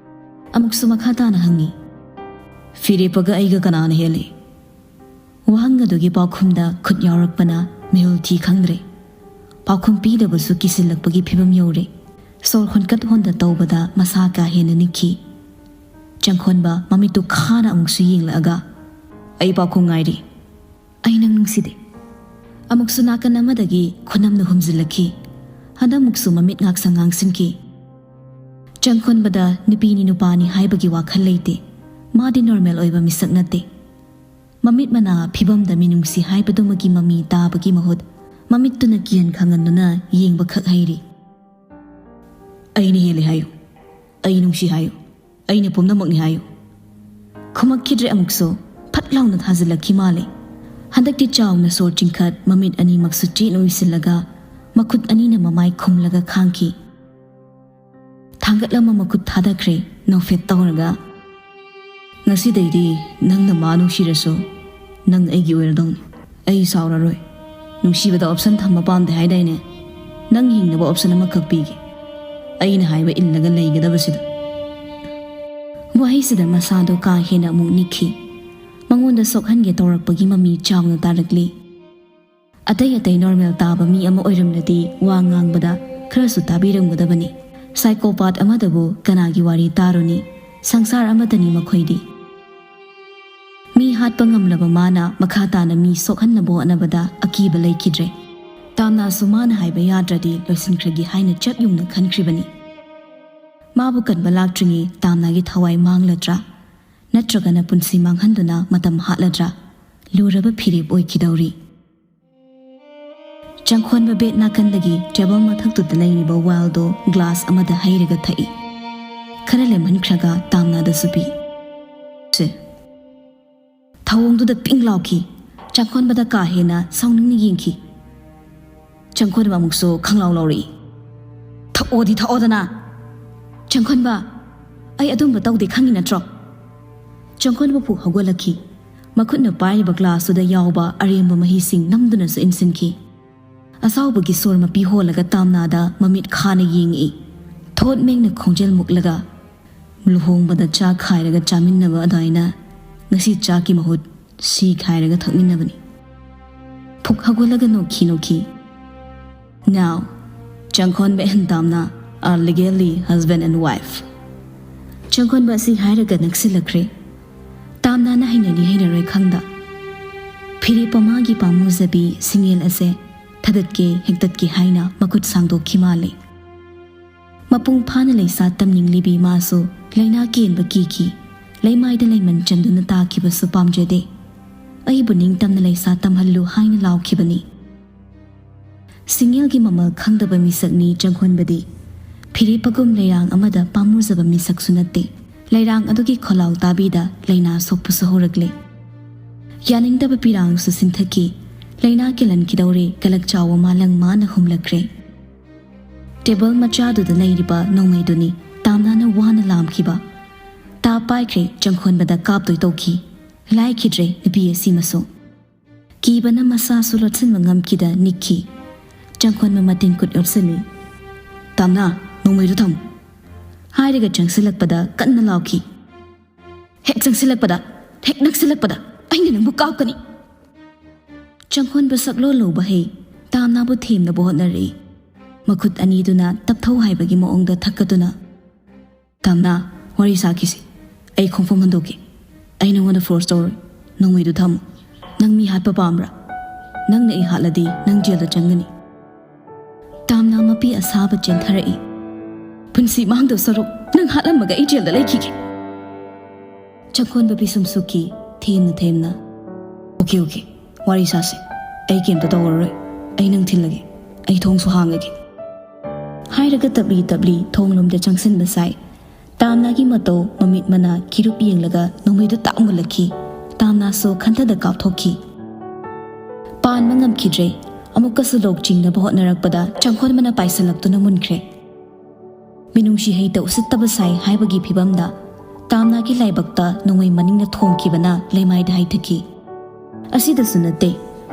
ꯑꯃꯨꯛꯁꯨ ꯃꯈꯥ ꯇꯥꯅ ꯍꯪꯉꯤ꯫ "ꯐꯤꯔꯦꯞꯄꯒ ꯑꯩꯒ ꯀꯅꯥꯅ ꯍꯦꯜꯂꯤ?" ꯋꯥꯍꯪ ꯑꯗꯨꯒꯤ ꯄꯥꯎꯈꯨꯝꯗ ꯈꯨꯠ ꯌꯥꯎꯔꯛꯄꯅ ꯃꯤꯍꯨꯜ ꯊꯤ ꯈꯪꯗ꯭ꯔꯦ꯫ ꯄꯥꯎꯈꯨꯝ ꯄꯤꯗꯕꯁꯨ ꯀꯤꯁꯤꯜꯂꯛꯄꯒꯤ ꯐꯤꯕꯝ ꯌꯧꯔꯦ꯫ ꯁꯣꯔ ꯍꯣꯟꯀꯠ ꯍꯣꯟꯗ ꯇꯧꯕꯗ ꯃꯁꯥ ꯀꯥ ꯍꯦꯟꯅ ꯅꯤꯛꯈꯤ꯫ ꯆꯪꯈꯣꯟꯕ ꯃꯃꯤꯠꯇꯨ ꯈꯥꯅ ꯑꯃꯨꯛꯁꯨ ꯌꯦꯡꯂꯛꯑꯒ, "ꯑꯩ ꯄꯥꯎꯈꯨꯝ ꯉꯥꯏꯔꯤ꯫ ꯑꯩ ꯅꯪ ꯅꯨꯡꯁꯤꯗꯦ꯫" ꯑꯃꯨꯛꯁꯨ ꯅꯥꯀꯟ ꯑꯃꯗꯒꯤ ꯈꯨꯅꯝꯅ ꯍꯨꯝꯖꯤꯜꯂꯛꯈꯤ꯫ ꯍꯟꯗꯛꯃꯨꯛꯁꯨ ꯃꯃꯤꯠ ꯉꯥꯛꯁꯪ ꯉꯥꯡꯁꯤꯟꯈꯤ꯫ ꯆꯪꯈꯣꯟꯕꯗ ꯅꯨꯄꯤꯅꯤ ꯅꯨꯄꯥꯅꯤ ꯍꯥꯏꯕꯒꯤ ꯋꯥꯈꯜ ꯂꯩꯇꯦ꯫ ꯃꯥꯗꯤ ꯅꯣꯔꯃꯦꯜ ꯑꯣꯏꯕ ꯃꯤꯁꯛ ꯅꯠꯇꯦ꯫ ꯃꯃꯤꯠ ꯃꯅꯥ ꯐꯤꯕꯝꯗ ꯃꯤꯅꯨꯡꯁꯤ ꯍꯥꯏꯕꯗꯨꯃꯒꯤ ꯃꯃꯤ ꯇꯥꯕꯒꯤ ꯃꯍꯨꯠ ꯃꯃꯤꯠꯇꯨꯅ ꯀꯤꯌꯟ ꯈꯪꯍꯟꯗꯨꯅ ꯌꯦꯡꯕꯈꯛ ꯍꯩꯔꯤ꯫ "ꯑꯩꯅ ꯍꯦꯜꯂꯤ ꯍꯥꯏꯌꯨ, ꯑꯩ ꯅꯨꯡꯁꯤ ꯍꯥꯏꯌꯨ, ꯑꯩꯅ ꯄꯨꯝꯅꯃꯛꯅꯤ ꯍꯥꯏꯌꯨ꯫" ꯈꯨꯝꯃꯛꯈꯤꯗ꯭ꯔꯦ ꯑꯃꯨꯛꯁꯨ꯫ ꯐꯠ ꯂꯥꯎꯅ ꯊꯥꯖꯤꯜꯂꯛꯈꯤ ꯃꯥꯜꯂꯦ꯫ ꯍꯟꯗꯛꯇꯤ ꯆꯥꯎꯅ ꯁꯣꯔ ꯆꯤꯡꯈꯠ, ꯃꯃꯤꯠ ꯑꯅꯤꯃꯛꯁꯨ ꯆꯦꯠꯅ ꯎꯏꯁꯤꯜꯂꯒ, ꯃꯈꯨꯠ ꯑꯅꯤꯅ ꯃꯃꯥꯏ ꯈꯨꯝꯂꯒ ꯈꯥꯡꯈꯤ꯫ ꯊꯥꯡꯒꯠꯂꯝꯕ ꯃꯈꯨꯠ ꯊꯥꯗꯈ꯭ꯔꯦ, ꯅꯣꯛꯐꯦꯠ ꯇꯧꯔꯒ꯫ "ꯉꯁꯤꯗꯩꯗꯤ ꯅꯪꯅ ꯃꯥ ꯅꯨꯡꯁꯤꯔꯁꯨ, ꯅꯪ ꯑꯩꯒꯤ ꯑꯣꯏꯔꯗꯧꯅꯤ꯫ ꯑꯩ ꯁꯥꯎꯔꯔꯣꯏ꯫ ꯅꯨꯡꯁꯤꯕꯗ ꯑꯣꯞꯁꯟ ꯊꯝꯕ ꯄꯥꯝꯗꯦ ꯍꯥꯏꯗꯥꯏꯅꯦ? ꯅꯪ ꯍꯤꯡꯅꯕ ꯑꯣꯞꯁꯟ ꯑꯃꯈꯛ ꯄꯤꯒꯦ꯫ ꯑꯩꯅ ꯍꯥꯏꯕ ꯏꯜꯂꯒ ꯂꯩꯒꯗꯕꯁꯤꯗ꯫" ꯋꯥꯍꯩꯁꯤꯗ ꯃꯁꯥꯗꯣ ꯀꯥ ꯍꯦꯟꯅ ꯑꯃꯨꯛ ꯅꯤꯛꯈꯤ꯫ ꯃꯉꯣꯟꯗ ꯁꯣꯛꯍꯟꯒꯦ ꯇꯧꯔꯛꯄꯒꯤ ꯃꯃꯤ ꯆꯥꯎꯅ ꯇꯥꯔꯛꯂꯤ꯫ ꯑꯇꯩ ꯑꯇꯩ ꯅꯣꯔꯃꯦꯜ ꯇꯥꯕ ꯃꯤ ꯑꯃ ꯑꯣꯏꯔꯝꯂꯗꯤ ꯋꯥ ꯉꯥꯡꯕꯗ ꯈꯔꯁꯨ ꯇꯥꯕꯤꯔꯝꯒꯗꯕꯅꯤ꯫ ꯁꯥꯏꯀꯣꯄꯥꯠ ꯑꯃꯗꯕꯨ ꯀꯅꯥꯒꯤ ꯋꯥꯔꯤ ꯇꯥꯔꯨꯅꯤ? ꯁꯪꯁꯥꯔ ꯑꯃꯗꯅꯤ ꯃꯈꯣꯏꯗꯤ꯫ ꯃꯤ ꯍꯥꯠꯄ ꯉꯝꯂꯕ ꯃꯥꯅ ꯃꯈꯥ ꯇꯥꯅ ꯃꯤ ꯁꯣꯛꯍꯟꯅꯕ ꯍꯣꯠꯅꯕꯗ ꯑꯀꯤꯕ ꯂꯩꯈꯤꯗ꯭ꯔꯦ꯫ ꯇꯥꯝꯅꯥꯁꯨ ꯃꯥꯅ ꯍꯥꯏꯕ ꯌꯥꯗ꯭ꯔꯗꯤ ꯂꯣꯏꯁꯤꯟꯈ꯭ꯔꯒꯦ ꯍꯥꯏꯅ ꯆꯞ ꯌꯨꯡꯅ ꯈꯟꯈ꯭ꯔꯤꯕꯅꯤ꯫ ꯃꯥꯕꯨ ꯀꯟꯕ ꯂꯥꯛꯇ꯭ꯔꯤꯉꯩ ꯇꯥꯝꯅꯥꯒꯤ ꯊꯋꯥꯏ ꯃꯥꯡꯂꯗ꯭ꯔꯥ? ꯅꯠꯇ꯭ꯔꯒꯅ ꯄꯨꯟꯁꯤ ꯃꯥꯡꯍꯟꯗꯨꯅ ꯃꯇꯝ ꯍꯥꯠꯂꯗ꯭ꯔꯥ? ꯂꯨꯔꯕ ꯐꯤꯔꯦꯞ ꯑꯣꯏꯈꯤꯗꯧꯔꯤ꯫ ꯆꯪꯈꯣꯟꯕ ꯕꯦꯠ ꯅꯥꯀꯟꯗꯒꯤ ꯇꯦꯕꯜ ꯃꯊꯛꯇꯨꯗ ꯂꯩꯔꯤꯕ ꯋꯥꯏꯜꯗꯣ ꯒ꯭ꯂꯥꯁ ꯑꯃꯗ ꯍꯩꯔꯒ ꯊꯛꯏ꯫ ꯈꯔ ꯂꯦꯝꯍꯟꯈ꯭ꯔꯒ ꯇꯥꯝꯅꯥꯗꯁꯨ ꯄꯤ꯫ ꯁꯦ꯫ ꯊꯧꯑꯣꯡꯗꯨꯗ ꯄꯤꯡ ꯂꯥꯎꯈꯤ꯫ ꯆꯪꯈꯣꯟꯕꯗ ꯀꯥ ꯍꯦꯟꯅ ꯁꯥꯎꯅꯤꯡꯅ ꯌꯦꯡꯈꯤ꯫ ꯆꯪꯈꯣꯟꯕ ꯑꯃꯨꯛꯁꯨ ꯈꯪꯂꯥꯎ ꯂꯥꯎꯔꯛꯏ꯫ "ꯊꯛꯑꯣꯗꯤ ꯊꯛꯑꯣꯗꯅ!" "ꯆꯪꯈꯣꯟꯕ, ꯑꯩ ꯑꯗꯨꯝꯕ ꯇꯧꯗꯦ, ꯈꯪꯉꯤ ꯅꯠꯇ꯭ꯔꯣ?" ꯆꯪꯈꯣꯟꯕ ꯐꯨꯛ ꯍꯧꯒꯠꯂꯛꯈꯤ꯫ ꯃꯈꯨꯠꯅ ꯄꯥꯏꯔꯤꯕ ꯒ꯭ꯂꯥꯁꯇꯨꯗ ꯌꯥꯎꯕ ꯑꯔꯦꯝꯕ ꯃꯍꯤꯁꯤꯡ ꯅꯝꯗꯨꯅꯁꯨ ꯏꯟꯁꯤꯟꯈꯤ꯫ ꯑꯁꯥꯎꯕꯒꯤ ꯁꯣꯔ ꯃꯄꯤ ꯍꯣꯜꯂꯒ ꯇꯥꯝꯅꯥꯗ ꯃꯃꯤꯠ ꯈꯥꯅ ꯌꯦꯡꯉꯛꯏ꯫ ꯊꯣꯠ ꯃꯦꯡꯅ ꯈꯣꯡꯖꯦꯜ ꯃꯨꯛꯂꯒ, "ꯂꯨꯍꯣꯡꯕꯗ ꯆꯥꯛ ꯈꯥꯏꯔꯒ ꯆꯥꯃꯤꯟꯅꯕ ꯑꯗꯨꯃꯥꯏꯅ ꯉꯁꯤ ꯆꯥꯛꯀꯤ ꯃꯍꯨꯠ ꯁꯤ ꯈꯥꯏꯔꯒ ꯊꯛꯃꯤꯟꯅꯕꯅꯤ꯫" ꯐꯨꯛ ꯍꯧꯒꯠꯂꯒ ꯅꯣꯛꯈꯤ ꯅꯣꯛꯈꯤ꯫ "Now, ꯆꯪꯈꯣꯟꯕ and Tamna are legally husband and wife." ꯆꯪꯈꯣꯟꯕ ꯑꯁꯤ ꯍꯥꯏꯔꯒ ꯅꯛꯁꯤꯜꯂꯛꯈ꯭ꯔꯦ꯫ ꯇꯥꯝꯅꯥꯅ ꯍꯩꯅꯅꯤ ꯍꯩꯅꯔꯣꯏ ꯈꯪꯗ, ꯐꯤꯔꯦꯞ ꯃꯃꯥꯒꯤ ꯄꯥꯝꯃꯨꯖꯕꯤ ꯁꯤꯡꯉꯦꯜ ꯑꯁꯦ ꯊꯗꯠꯀꯦ ꯍꯦꯛꯇꯠꯀꯦ ꯍꯥꯏꯅ ꯃꯈꯨꯠ ꯁꯥꯡꯗꯣꯛꯈꯤ ꯃꯥꯜꯂꯦ꯫ ꯃꯄꯨꯡ ꯐꯥꯅ ꯂꯩꯁꯥ ꯇꯝꯅꯤꯡꯂꯤꯕꯤ ꯃꯥꯁꯨ ꯂꯥꯏꯅꯥ ꯀꯦꯟꯕ ꯀꯤꯈꯤ꯫ ꯂꯩꯃꯥꯏꯗ ꯂꯩꯃꯟ ꯆꯟꯗꯨꯅ ꯇꯥꯈꯤꯕꯁꯨ ꯄꯥꯝꯖꯗꯦ꯫ "ꯑꯩꯕꯨ ꯅꯤꯡꯇꯝꯅ ꯂꯩꯁꯥ ꯇꯝꯍꯜꯂꯨ" ꯍꯥꯏꯅ ꯂꯥꯎꯈꯤꯕꯅꯤ꯫ ꯁꯤꯡꯉꯦꯜꯒꯤ ꯃꯃꯜ ꯈꯪꯗꯕ ꯃꯤꯁꯛꯅꯤ ꯆꯪꯈꯣꯟꯕꯗꯤ꯫ ꯐꯤꯔꯦꯞꯄꯒꯨꯝ ꯂꯩꯔꯥꯡ ꯑꯃꯗ ꯄꯥꯝꯃꯨꯖꯕ ꯃꯤꯁꯛꯁꯨ ꯅꯠꯇꯦ꯫ ꯂꯩꯔꯥꯡ ꯑꯗꯨꯒꯤ ꯈꯣꯜꯂꯥꯎ ꯇꯥꯕꯤꯗ ꯂꯥꯏꯅꯥ ꯁꯣꯛꯄꯁꯨ ꯍꯧꯔꯛꯂꯦ꯫ ꯌꯥꯅꯤꯡꯗꯕ ꯄꯤꯔꯥꯡꯁꯨ ꯁꯤꯟꯊꯈꯤ꯫ ꯂꯥꯏꯅꯥ ꯀꯦꯜꯍꯟꯈꯤꯗꯧꯔꯦ ꯀꯂꯛ ꯆꯥꯎꯕ ꯃꯥꯂꯪ ꯃꯥꯅ ꯍꯨꯝꯂꯛꯈ꯭ꯔꯦ꯫ ꯇꯦꯕꯜ ꯃꯆꯥꯗꯨꯗ ꯂꯩꯔꯤꯕ ꯅꯣꯡꯃꯩꯗꯨꯅꯤ ꯇꯥꯝꯅꯥꯅ ꯋꯥꯅ ꯂꯥꯝꯈꯤꯕ꯫ ꯇꯥ ꯄꯥꯏꯈ꯭ꯔꯦ, ꯆꯪꯈꯣꯟꯕꯗ ꯀꯥꯞꯇꯣꯏ ꯇꯧꯈꯤ꯫ ꯂꯥꯏꯈꯤꯗ꯭ꯔꯦ ꯅꯨꯄꯤ ꯑꯁꯤꯃꯁꯨ꯫ ꯀꯤꯕꯅ ꯃꯁꯥꯁꯨ ꯂꯣꯠꯁꯤꯟꯕ ꯉꯝꯈꯤꯗ ꯅꯤꯛꯈꯤ꯫ ꯆꯪꯈꯣꯟꯕ ꯃꯇꯤꯟ ꯀꯨꯠ ꯌꯣꯠꯁꯤꯜꯂꯤ꯫ "ꯇꯥꯝꯅꯥ, ꯅꯣꯡꯃꯩꯗꯨ ꯊꯝꯃꯨ!" ꯍꯥꯏꯔꯒ ꯆꯪꯁꯤꯜꯂꯛꯄꯗ ꯀꯟꯅ ꯂꯥꯎꯈꯤ꯫ "ꯍꯦꯛ ꯆꯪꯁꯤꯜꯂꯛꯄꯗ, ꯍꯦꯛ ꯅꯛꯁꯤꯜꯂꯛꯄꯗ ꯑꯩꯅ ꯅꯪꯕꯨ ꯀꯥꯞꯀꯅꯤ!" ꯆꯪꯈꯣꯟꯕ ꯁꯛꯂꯣꯟ ꯂꯧꯕ ꯍꯩ, ꯇꯥꯝꯅꯥꯕꯨ ꯊꯦꯝꯅꯕ ꯍꯣꯠꯅꯔꯛꯏ꯫ ꯃꯈꯨꯠ ꯑꯅꯤꯗꯨꯅ ꯇꯞꯊꯧ ꯍꯥꯏꯕꯒꯤ ꯃꯑꯣꯡꯗ ꯊꯛꯀꯗꯨꯅ, "ꯇꯥꯝꯅꯥ, ꯋꯥꯔꯤ ꯁꯥꯈꯤꯁꯤ꯫ ꯑꯩ ꯈꯣꯡꯐꯝ ꯍꯟꯗꯣꯛꯀꯦ꯫ ꯑꯩ ꯅꯉꯣꯟꯗ ꯐꯣꯔꯁ ꯇꯧꯔꯣꯏ꯫ ꯅꯣꯡꯃꯩꯗꯨ ꯊꯝꯃꯨ꯫ ꯅꯪ ꯃꯤ ꯍꯥꯠꯄ ꯄꯥꯝꯕ꯭ꯔꯥ? ꯅꯪꯅ ꯑꯩ ꯍꯥꯠꯂꯗꯤ ꯅꯪ ꯖꯦꯜꯗ ꯆꯪꯒꯅꯤ꯫ ꯇꯥꯝꯅꯥ ꯃꯄꯤ ꯑꯁꯥꯕ ꯆꯦꯟꯊꯔꯛꯏ꯫ ꯄꯨꯟꯁꯤ ꯃꯥꯡꯗꯧ ꯁꯔꯨꯛ ꯅꯪ ꯍꯥꯠꯂꯝꯃꯒ ꯑꯩ ꯖꯦꯜꯗ ꯂꯩꯈꯤꯒꯦ꯫ ꯆꯪꯈꯣꯟꯕ ꯄꯤꯁꯨꯝ ꯁꯨꯛꯈꯤ, ꯊꯦꯝꯅ ꯊꯦꯝꯅ꯫ "ꯑꯣꯀꯦ, ꯑꯣꯀꯦ, ꯋꯥꯔꯤ ꯁꯥꯁꯦ꯫ ꯑꯩ ꯀꯩꯝꯇ ꯇꯧꯔꯔꯣꯏ꯫ ꯑꯩ ꯅꯪ ꯊꯤꯜꯂꯒꯦ꯫ ꯑꯩ ꯊꯣꯡꯁꯨ ꯍꯥꯡꯉꯒꯦ"꯫ ꯍꯥꯏꯔꯒ ꯇꯞꯂꯤ ꯇꯞꯂꯤ ꯊꯣꯡꯂꯣꯝꯗ ꯆꯪꯁꯤꯟꯕ ꯁꯥꯏ꯫ ꯇꯥꯝꯅꯥꯒꯤ ꯃꯇꯧ ꯃꯃꯤꯠ ꯃꯅꯥ ꯀꯤꯔꯨꯞ ꯌꯦꯡꯂꯒ ꯅꯣꯡꯃꯩꯗꯨ ꯇꯥꯛ ꯃꯨꯜꯂꯛꯈꯤ꯫ ꯇꯥꯝꯅꯥꯁꯨ ꯈꯟꯊꯗ ꯀꯥꯞꯊꯣꯛꯈꯤ꯫ ꯄꯥꯟꯕ ꯉꯝꯈꯤꯗ꯭ꯔꯦ꯫ ꯑꯃꯨꯛꯀꯁꯨ ꯂꯣꯛ ꯆꯤꯡꯅꯕ ꯍꯣꯠꯅꯔꯛꯄꯗ ꯆꯪꯈꯣꯟꯕꯅ ꯄꯥꯏꯁꯤꯜꯂꯛꯇꯨꯅ ꯃꯨꯟꯈ꯭ꯔꯦ꯫ ꯃꯤꯅꯨꯡꯁꯤ ꯍꯩꯇ ꯎꯁꯤꯠꯇꯕ ꯁꯥꯏ ꯍꯥꯏꯕꯒꯤ ꯐꯤꯕꯝꯗ ꯇꯥꯝꯅꯥꯒꯤ ꯂꯥꯏꯕꯛꯇ ꯅꯣꯡꯃꯩ ꯃꯅꯤꯡꯅ ꯊꯣꯝꯈꯤꯕꯅ ꯂꯩꯃꯥꯏꯗ ꯍꯥꯏꯊꯈꯤ꯫ ꯑꯁꯤꯗꯁꯨ ꯅꯠꯇꯦ,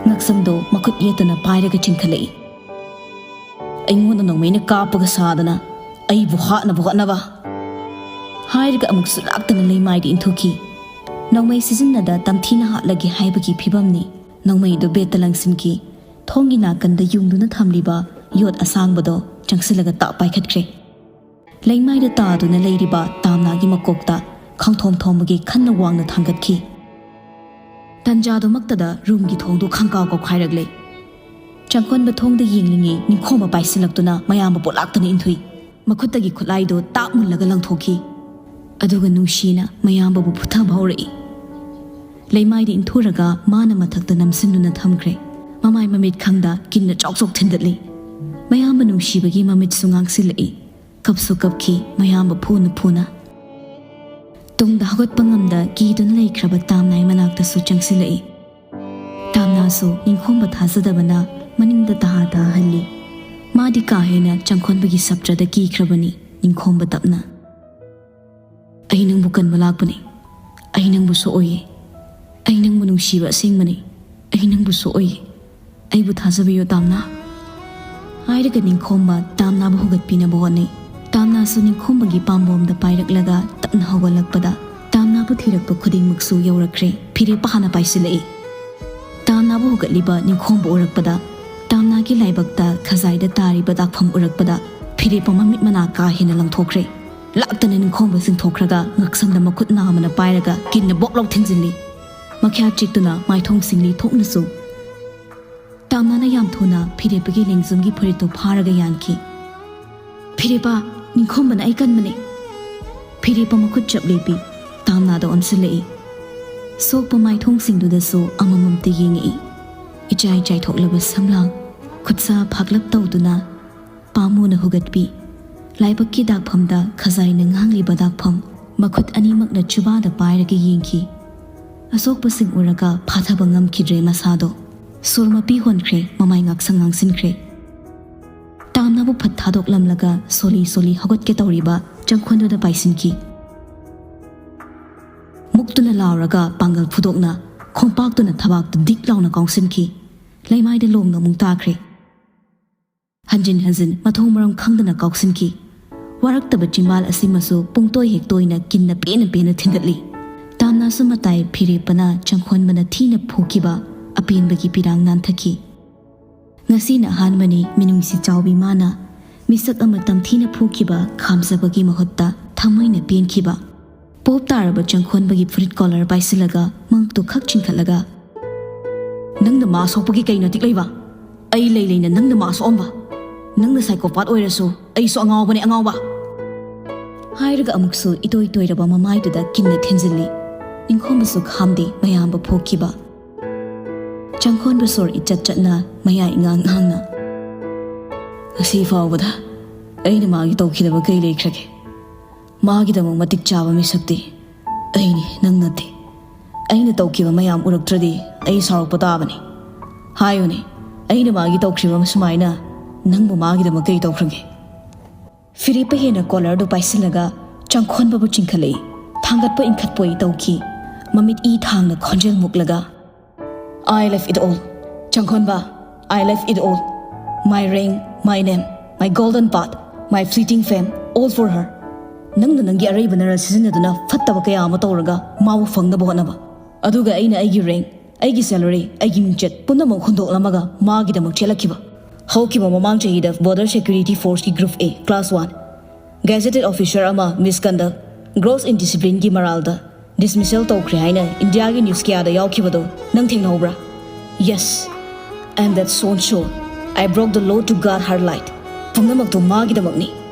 ꯉꯛꯁꯝꯗꯣ ꯃꯈꯨꯠ ꯌꯦꯠꯇꯨꯅ ꯄꯥꯏꯔꯒ ꯆꯤꯡꯈꯠꯂꯛꯏ꯫ "ꯑꯩꯉꯣꯟꯗ ꯅꯣꯡꯃꯩꯅ ꯀꯥꯞꯄꯒ ꯁꯥꯗꯅ ꯑꯩꯕꯨ ꯍꯥꯠꯅꯕ ꯍꯣꯠꯅꯕ!" ꯍꯥꯏꯔꯒ ꯑꯃꯨꯛꯁꯨ ꯂꯥꯛꯇꯅ ꯂꯩꯃꯥꯏꯗ ꯏꯟꯊꯨꯈꯤ꯫ ꯅꯣꯡꯃꯩ ꯁꯤꯖꯤꯟꯅꯗ ꯇꯝꯊꯤꯅ ꯍꯥꯠꯂꯒꯦ ꯍꯥꯏꯕꯒꯤ ꯐꯤꯕꯝꯅꯤ꯫ ꯅꯣꯡꯃꯩꯗꯨ ꯕꯦꯠꯇ ꯂꯪꯁꯤꯟꯈꯤ꯫ ꯊꯣꯡꯒꯤ ꯅꯥꯀꯟꯗ ꯌꯨꯡꯗꯨꯅ ꯊꯝꯂꯤꯕ ꯌꯣꯠ ꯑꯁꯥꯡꯕꯗꯣ ꯆꯪꯁꯤꯜꯂꯒ ꯇꯥꯛ ꯄꯥꯏꯈꯠꯈ꯭ꯔꯦ꯫ ꯂꯩꯃꯥꯏꯗ ꯇꯥꯗꯨꯅ ꯂꯩꯔꯤꯕ ꯇꯥꯝꯅꯥꯒꯤ ꯃꯀꯣꯛꯇ ꯈꯥꯡꯊꯣꯝ ꯊꯣꯝꯕꯒꯤ ꯈꯟꯅ ꯋꯥꯡꯅ ꯊꯥꯡꯒꯠꯈꯤ꯫ ꯇꯟꯖꯥꯗꯨꯃꯛꯇꯗ ꯔꯨꯝꯒꯤ ꯊꯣꯡꯗꯨ ꯈꯪꯀꯥꯎ ꯀꯥꯎꯈꯥꯏꯔꯛꯂꯦ꯫ ꯆꯪꯈꯣꯟꯕ ꯊꯣꯡꯗ ꯌꯦꯡꯂꯤꯉꯩ ꯅꯤꯡꯈꯣꯝꯕ ꯄꯥꯏꯁꯤꯜꯂꯛꯇꯨꯅ ꯃꯌꯥꯝꯕ ꯄꯣꯠꯂꯥꯛꯇꯅ ꯏꯟꯊꯨꯏ꯫ ꯃꯈꯨꯠꯇꯒꯤ ꯈꯨꯠꯂꯥꯏꯗꯨ ꯇꯥꯛ ꯃꯨꯜꯂꯒ ꯂꯪꯊꯣꯛꯈꯤ꯫ ꯑꯗꯨꯒ ꯅꯨꯡꯁꯤꯅ ꯃꯌꯥꯝꯕꯕꯨ ꯐꯨꯊꯕ ꯍꯧꯔꯛꯏ꯫ ꯂꯩꯃꯥꯏꯗ ꯏꯟꯊꯨꯔꯒ ꯃꯥꯅ ꯃꯊꯛꯇ ꯅꯝꯁꯤꯟꯗꯨꯅ ꯊꯝꯈ꯭ꯔꯦ꯫ ꯃꯃꯥꯏ ꯃꯃꯤꯠ ꯈꯪꯗ ꯀꯤꯟꯅ ꯆꯥꯎ ꯆꯥꯎ ꯊꯤꯟꯗꯠꯂꯤ꯫ ꯃꯌꯥꯝꯕ ꯅꯨꯡꯁꯤꯕꯒꯤ ꯃꯃꯤꯠꯁꯨ ꯉꯥꯡꯁꯤꯜꯂꯛꯏ꯫ ꯀꯞꯁꯨ ꯀꯞꯈꯤ ꯃꯌꯥꯝꯕ ꯐꯨꯅ ꯐꯨꯅ꯫ ꯇꯨꯡꯗ ꯍꯧꯒꯠꯄ ꯉꯝꯗ ꯀꯤꯗꯨꯅ ꯂꯩꯈ꯭ꯔꯕ ꯇꯥꯝꯅꯥꯏ ꯃꯅꯥꯛꯇꯁꯨ ꯆꯪꯁꯤꯜꯂꯛꯏ꯫ ꯇꯥꯝꯅꯥꯁꯨ ꯅꯤꯡꯈꯣꯝꯕ ꯊꯥꯖꯗꯕꯅ ꯃꯅꯤꯡꯗ ꯇꯍꯥ ꯇꯍꯥ ꯍꯜꯂꯤ꯫ ꯃꯥꯗꯤ ꯀꯥ ꯍꯦꯟꯅ ꯆꯪꯈꯣꯟꯕꯒꯤ ꯁꯞꯇ꯭ꯔꯗ ꯀꯤꯈ꯭ꯔꯕꯅꯤ꯫ ꯅꯤꯡꯈꯣꯝꯕ ꯇꯞꯅ, "ꯑꯩ ꯅꯪꯕꯨ ꯀꯟꯕ ꯂꯥꯛꯄꯅꯤ꯫ ꯑꯩ ꯅꯪꯕꯨ ꯁꯣꯛꯑꯣꯏꯌꯦ꯫ ꯑꯩ ꯅꯪꯕꯨ ꯅꯨꯡꯁꯤꯕ ꯑꯁꯦꯡꯕꯅꯤ꯫ ꯑꯩ ꯅꯪꯕꯨ ꯁꯣꯛꯑꯣꯏꯌꯦ꯫ ꯑꯩꯕꯨ ꯊꯥꯖꯕꯤꯌꯨ ꯇꯥꯝꯅꯥ"꯫ ꯍꯥꯏꯔꯒ ꯅꯤꯡꯈꯣꯝꯕ ꯇꯥꯝꯅꯥꯕꯨ ꯍꯧꯒꯠꯄꯤꯅꯕ ꯍꯣꯠꯅꯩ꯫ ꯇꯥꯝꯅꯥꯁꯨ ꯅꯤꯡꯈꯣꯝꯕꯒꯤ ꯄꯥꯝꯕꯣꯝꯗ ꯄꯥꯏꯔꯛꯂꯒ ꯇꯞꯅ ꯍꯧꯒꯠꯂꯛꯄꯗ ꯇꯥꯝꯅꯥꯕꯨ ꯊꯤꯔꯛꯄ ꯈꯨꯗꯤꯡꯃꯛꯁꯨ ꯌꯧꯔꯛꯈ꯭ꯔꯦ꯫ ꯐꯤꯔꯦꯞꯄ ꯍꯥꯟꯅ ꯄꯥꯏꯁꯤꯜꯂꯛꯏ꯫ ꯇꯥꯝꯅꯥꯕꯨ ꯍꯧꯒꯠꯂꯤꯕ ꯅꯤꯡꯈꯣꯝꯕ ꯎꯔꯛꯄꯗ, ꯇꯥꯝꯅꯥꯒꯤ ꯂꯥꯏꯕꯛꯇ ꯈꯖꯥꯏꯗ ꯇꯥꯔꯤꯕ ꯗꯥꯛꯐꯝ ꯎꯔꯛꯄꯗ ꯐꯤꯔꯦꯞꯄ ꯃꯃꯤꯠ ꯃꯅꯥ ꯀꯥ ꯍꯦꯟꯅ ꯂꯪꯊꯣꯛꯈ꯭ꯔꯦ꯫ ꯂꯥꯛꯇꯅ ꯅꯤꯡꯈꯣꯝꯕ ꯆꯤꯡꯊꯣꯛꯈ꯭ꯔꯒ ꯉꯛꯁꯝꯗ ꯃꯈꯨꯠ ꯅꯥꯝꯃꯅ ꯄꯥꯏꯔꯒ ꯀꯤꯟꯅ ꯕꯣꯛ ꯂꯥꯎ ꯊꯤꯟꯖꯤꯜꯂꯤ꯫ ꯃꯈ꯭ꯌꯥ ꯆꯤꯛꯇꯨꯅ ꯃꯥꯏꯊꯣꯡ ꯁꯤꯡꯂꯤ ꯊꯣꯛꯅꯁꯨ꯫ ꯇꯥꯝꯅꯥꯅ ꯌꯥꯝ ꯊꯨꯅ ꯐꯤꯔꯦꯞꯄꯒꯤ ꯂꯦꯡꯖꯨꯝꯒꯤ ꯐꯨꯔꯤꯠꯇꯨ ꯐꯥꯔꯒ ꯌꯥꯟꯈꯤ꯫ "ꯐꯤꯔꯦꯞꯄ, ꯅꯤꯡꯈꯣꯝꯕꯅ ꯑꯩ ꯀꯟꯕꯅꯦ!" ꯐꯤꯔꯦꯞꯄ ꯃꯈꯨꯠ ꯆꯞ ꯂꯦꯞꯄꯤ꯫ ꯇꯥꯝꯅꯥꯗ ꯑꯣꯟꯁꯤꯜꯂꯛꯏ꯫ ꯁꯣꯛꯄ ꯃꯥꯏꯊꯣꯡꯁꯤꯡꯗꯨꯗꯁꯨ ꯑꯃꯃꯝꯇ ꯌꯦꯡꯉꯛꯏ꯫ ꯏꯆꯥꯏ ꯆꯥꯏꯊꯣꯛꯂꯕ ꯁꯝꯂꯥꯡ, ꯈꯨꯠꯁꯥ ꯐꯥꯛꯂꯞ ꯇꯧꯗꯨꯅ ꯄꯥꯝꯃꯨꯅ ꯍꯨꯒꯠꯄꯤ꯫ ꯂꯥꯏꯕꯛꯀꯤ ꯗꯥꯛꯐꯝꯗ ꯈꯖꯥꯏꯅ ꯉꯥꯡꯂꯤꯕ ꯗꯥꯛꯐꯝ, ꯃꯈꯨꯠ ꯑꯅꯤꯃꯛꯅ ꯆꯨꯕꯥꯗ ꯄꯥꯏꯔꯒ ꯌꯦꯡꯈꯤ꯫ ꯑꯁꯣꯛꯄꯁꯤꯡ ꯎꯔꯒ ꯐꯥꯊꯕ ꯉꯝꯈꯤꯗ꯭ꯔꯦ ꯃꯁꯥꯗꯣ꯫ ꯁꯣꯔ ꯃꯄꯤ ꯍꯣꯟꯈ꯭ꯔꯦ, ꯃꯃꯥꯏ ꯉꯥꯛꯁꯪ ꯉꯥꯡꯁꯤꯟꯈ꯭ꯔꯦ꯫ ꯇꯥꯝꯅꯥꯕꯨ ꯐꯠ ꯊꯥꯗꯣꯛꯂꯝꯂꯒ ꯁꯣꯂꯤ ꯁꯣꯂꯤ ꯍꯧꯒꯠꯀꯦ ꯇꯧꯔꯤꯕ ꯆꯪꯈꯣꯟꯗꯨꯗ ꯄꯥꯏꯁꯤꯟꯈꯤ꯫ ꯃꯨꯛꯇꯨꯅ ꯂꯥꯎꯔꯒ ꯄꯥꯡꯒꯜ ꯐꯨꯗꯣꯛꯅ ꯈꯣꯡꯄꯥꯛꯇꯨꯅ ꯊꯕꯥꯛꯇ ꯗꯤꯛ ꯂꯥꯎꯅ ꯀꯥꯎꯁꯤꯟꯈꯤ꯫ ꯂꯩꯃꯥꯏꯗ ꯂꯣꯡꯅ ꯑꯃꯨꯛ ꯇꯥꯈ꯭ꯔꯦ꯫ ꯍꯟꯖꯤꯟ ꯍꯟꯖꯤꯟ ꯃꯊꯣꯡ ꯃꯔꯝ ꯈꯪꯗꯅ ꯀꯥꯎꯁꯤꯟꯈꯤ꯫ ꯋꯥꯔꯛꯇꯕ ꯆꯤꯝꯕꯥꯜ ꯑꯁꯤꯃꯁꯨ ꯄꯨꯡꯇꯣꯏ ꯍꯦꯛ ꯇꯣꯏꯅ ꯀꯤꯟꯅ ꯄꯦꯟꯅ ꯄꯦꯟꯅ ꯊꯤꯟꯗꯠꯂꯤ꯫ ꯇꯥꯝꯅꯥꯁꯨ ꯃꯇꯥꯏ ꯐꯤꯔꯦꯞꯄꯅ ꯆꯪꯈꯣꯟꯕꯅ ꯊꯤꯅ ꯐꯨꯈꯤꯕ ꯑꯄꯦꯟꯕꯒꯤ ꯄꯤꯔꯥꯡ ꯅꯥꯟꯊꯈꯤ꯫ ꯉꯁꯤꯅ ꯑꯍꯥꯟꯕꯅꯤ ꯃꯤꯅꯨꯡꯁꯤ ꯆꯥꯎꯕꯤ ꯃꯥꯅ ꯃꯤꯁꯛ ꯑꯃ ꯇꯝꯊꯤꯅ ꯐꯨꯈꯤꯕ ꯈꯥꯝꯖꯕꯒꯤ ꯃꯍꯨꯠꯇ ꯊꯃꯣꯏꯅ ꯄꯦꯟꯈꯤꯕ꯫ ꯄꯣꯞ ꯇꯥꯔꯕ ꯆꯪꯈꯣꯟꯕꯒꯤ ꯐꯨꯔꯤꯠ ꯀꯣꯂꯔ ꯄꯥꯏꯁꯤꯜꯂꯒ ꯃꯉꯛꯇꯨ ꯈꯛ ꯆꯤꯡꯈꯠꯂꯒ, "ꯅꯪꯅ ꯃꯥ ꯁꯣꯛꯄꯒꯤ ꯀꯩ ꯅꯇꯤꯛ ꯂꯩꯕ? ꯑꯩ ꯂꯩ ꯂꯩꯅ ꯅꯪꯅ ꯃꯥ ꯁꯣꯛꯑꯝꯕ? ꯅꯪꯅ psychopath ꯑꯣꯏꯔꯁꯨ ꯑꯩꯁꯨ ꯑꯉꯥꯎꯕꯅꯦ, ꯑꯉꯥꯎꯕ!" ꯍꯥꯏꯔꯒ ꯑꯃꯨꯛꯁꯨ ꯏꯇꯣꯏ ꯇꯣꯏꯔꯕ ꯃꯃꯥꯏꯗꯨꯗ ꯀꯤꯟꯅ ꯊꯤꯟꯖꯤꯜꯂꯤ꯫ ꯅꯤꯡꯈꯣꯝꯕꯁꯨ ꯈꯥꯝꯗꯦ ꯃꯌꯥꯝꯕ ꯐꯨꯈꯤꯕ꯫ ꯆꯪꯈꯣꯟꯕ ꯁꯣꯔ ꯏꯆꯠ ꯆꯠꯅ ꯃꯌꯥ ꯏꯉꯥꯡ ꯉꯥꯡꯅ, "ꯉꯁꯤ ꯐꯥꯎꯕꯗ ꯑꯩꯅ ꯃꯥꯒꯤ ꯇꯧꯈꯤꯗꯕ ꯀꯩ ꯂꯩꯈ꯭ꯔꯒꯦ? ꯃꯥꯒꯤꯗꯃꯛ ꯃꯇꯤꯛ ꯆꯥꯕ ꯃꯤꯁꯛꯇꯤ ꯑꯩꯅꯤ, ꯅꯪ ꯅꯠꯇꯦ꯫ ꯑꯩꯅ ꯇꯧꯈꯤꯕ ꯃꯌꯥꯝ ꯎꯔꯛꯇ꯭ꯔꯗꯤ ꯑꯩ ꯁꯥꯎꯔꯛꯄ ꯇꯥꯕꯅꯤ꯫ ꯍꯥꯏꯌꯨꯅꯦ, ꯑꯩꯅ ꯃꯥꯒꯤ ꯇꯧꯈ꯭ꯔꯤꯕ ꯁꯨꯃꯥꯏꯅ ꯅꯪꯕꯨ ꯃꯥꯒꯤꯗꯃꯛ ꯀꯩ ꯇꯧꯈ꯭ꯔꯒꯦ?" ꯐꯤꯔꯦꯞꯄ ꯍꯦꯟꯅ ꯀꯣꯂꯔꯗꯨ ꯄꯥꯏꯁꯤꯜꯂꯒ ꯆꯪꯈꯣꯟꯕꯕꯨ ꯆꯤꯡꯈꯠꯂꯛꯏ꯫ ꯊꯥꯡꯒꯠꯄ ꯏꯟꯈꯠꯄꯣꯏ ꯇꯧꯈꯤ꯫ ꯃꯃꯤꯠ ꯏ ꯊꯥꯡꯅ ꯈꯣꯟꯖꯦꯜ ꯃꯨꯛꯂꯒ, "I left it all, ꯆꯪꯈꯣꯟꯕ, I left it all. My ring, my name, my golden path, my fleeting fame, all for her." ꯅꯪꯅ ꯅꯪꯒꯤ ꯑꯔꯩꯕ ꯅꯔꯜ ꯁꯤꯖꯤꯟꯅꯗꯨꯅ ꯐꯠꯇꯕ ꯀꯌꯥ ꯑꯃ ꯇꯧꯔꯒ ꯃꯥꯕꯨ ꯐꯪꯅꯕ ꯍꯣꯠꯅꯕ, ꯑꯗꯨꯒ ꯑꯩꯅ ꯑꯩꯒꯤ ꯔꯦꯡ, ꯑꯩꯒꯤ ꯁꯦꯂꯔꯤ, ꯑꯩꯒꯤ ꯃꯤꯡꯆꯠ ꯄꯨꯝꯅꯃꯛ ꯍꯨꯟꯗꯣꯛꯂꯝꯃꯒ ꯃꯥꯒꯤꯗꯃꯛ ꯆꯦꯜꯂꯛꯈꯤꯕ꯫ ꯍꯧꯈꯤꯕ ꯃꯃꯥꯡ ꯆꯍꯤꯗ Border Security Forceꯀꯤ Group A, Class One꯫ Gazetted officer ꯑꯃ misconduct, gross indisciplineꯒꯤ ꯃꯔꯥꯜꯗ dismissal ꯇꯧꯈ꯭ꯔꯦ ꯍꯥꯏꯅ ꯏꯟꯗꯤꯌꯥꯒꯤ news ꯀꯌꯥꯗ ꯌꯥꯎꯈꯤꯕꯗꯣ ꯅꯪ ꯊꯦꯡꯅꯍꯧꯕ꯭ꯔꯥ? Yes, and that Soncho, I broke the law to guard her light. ꯄꯨꯝꯅꯃꯛꯇꯣ ꯃꯥꯒꯤꯗꯃꯛꯅꯤ꯫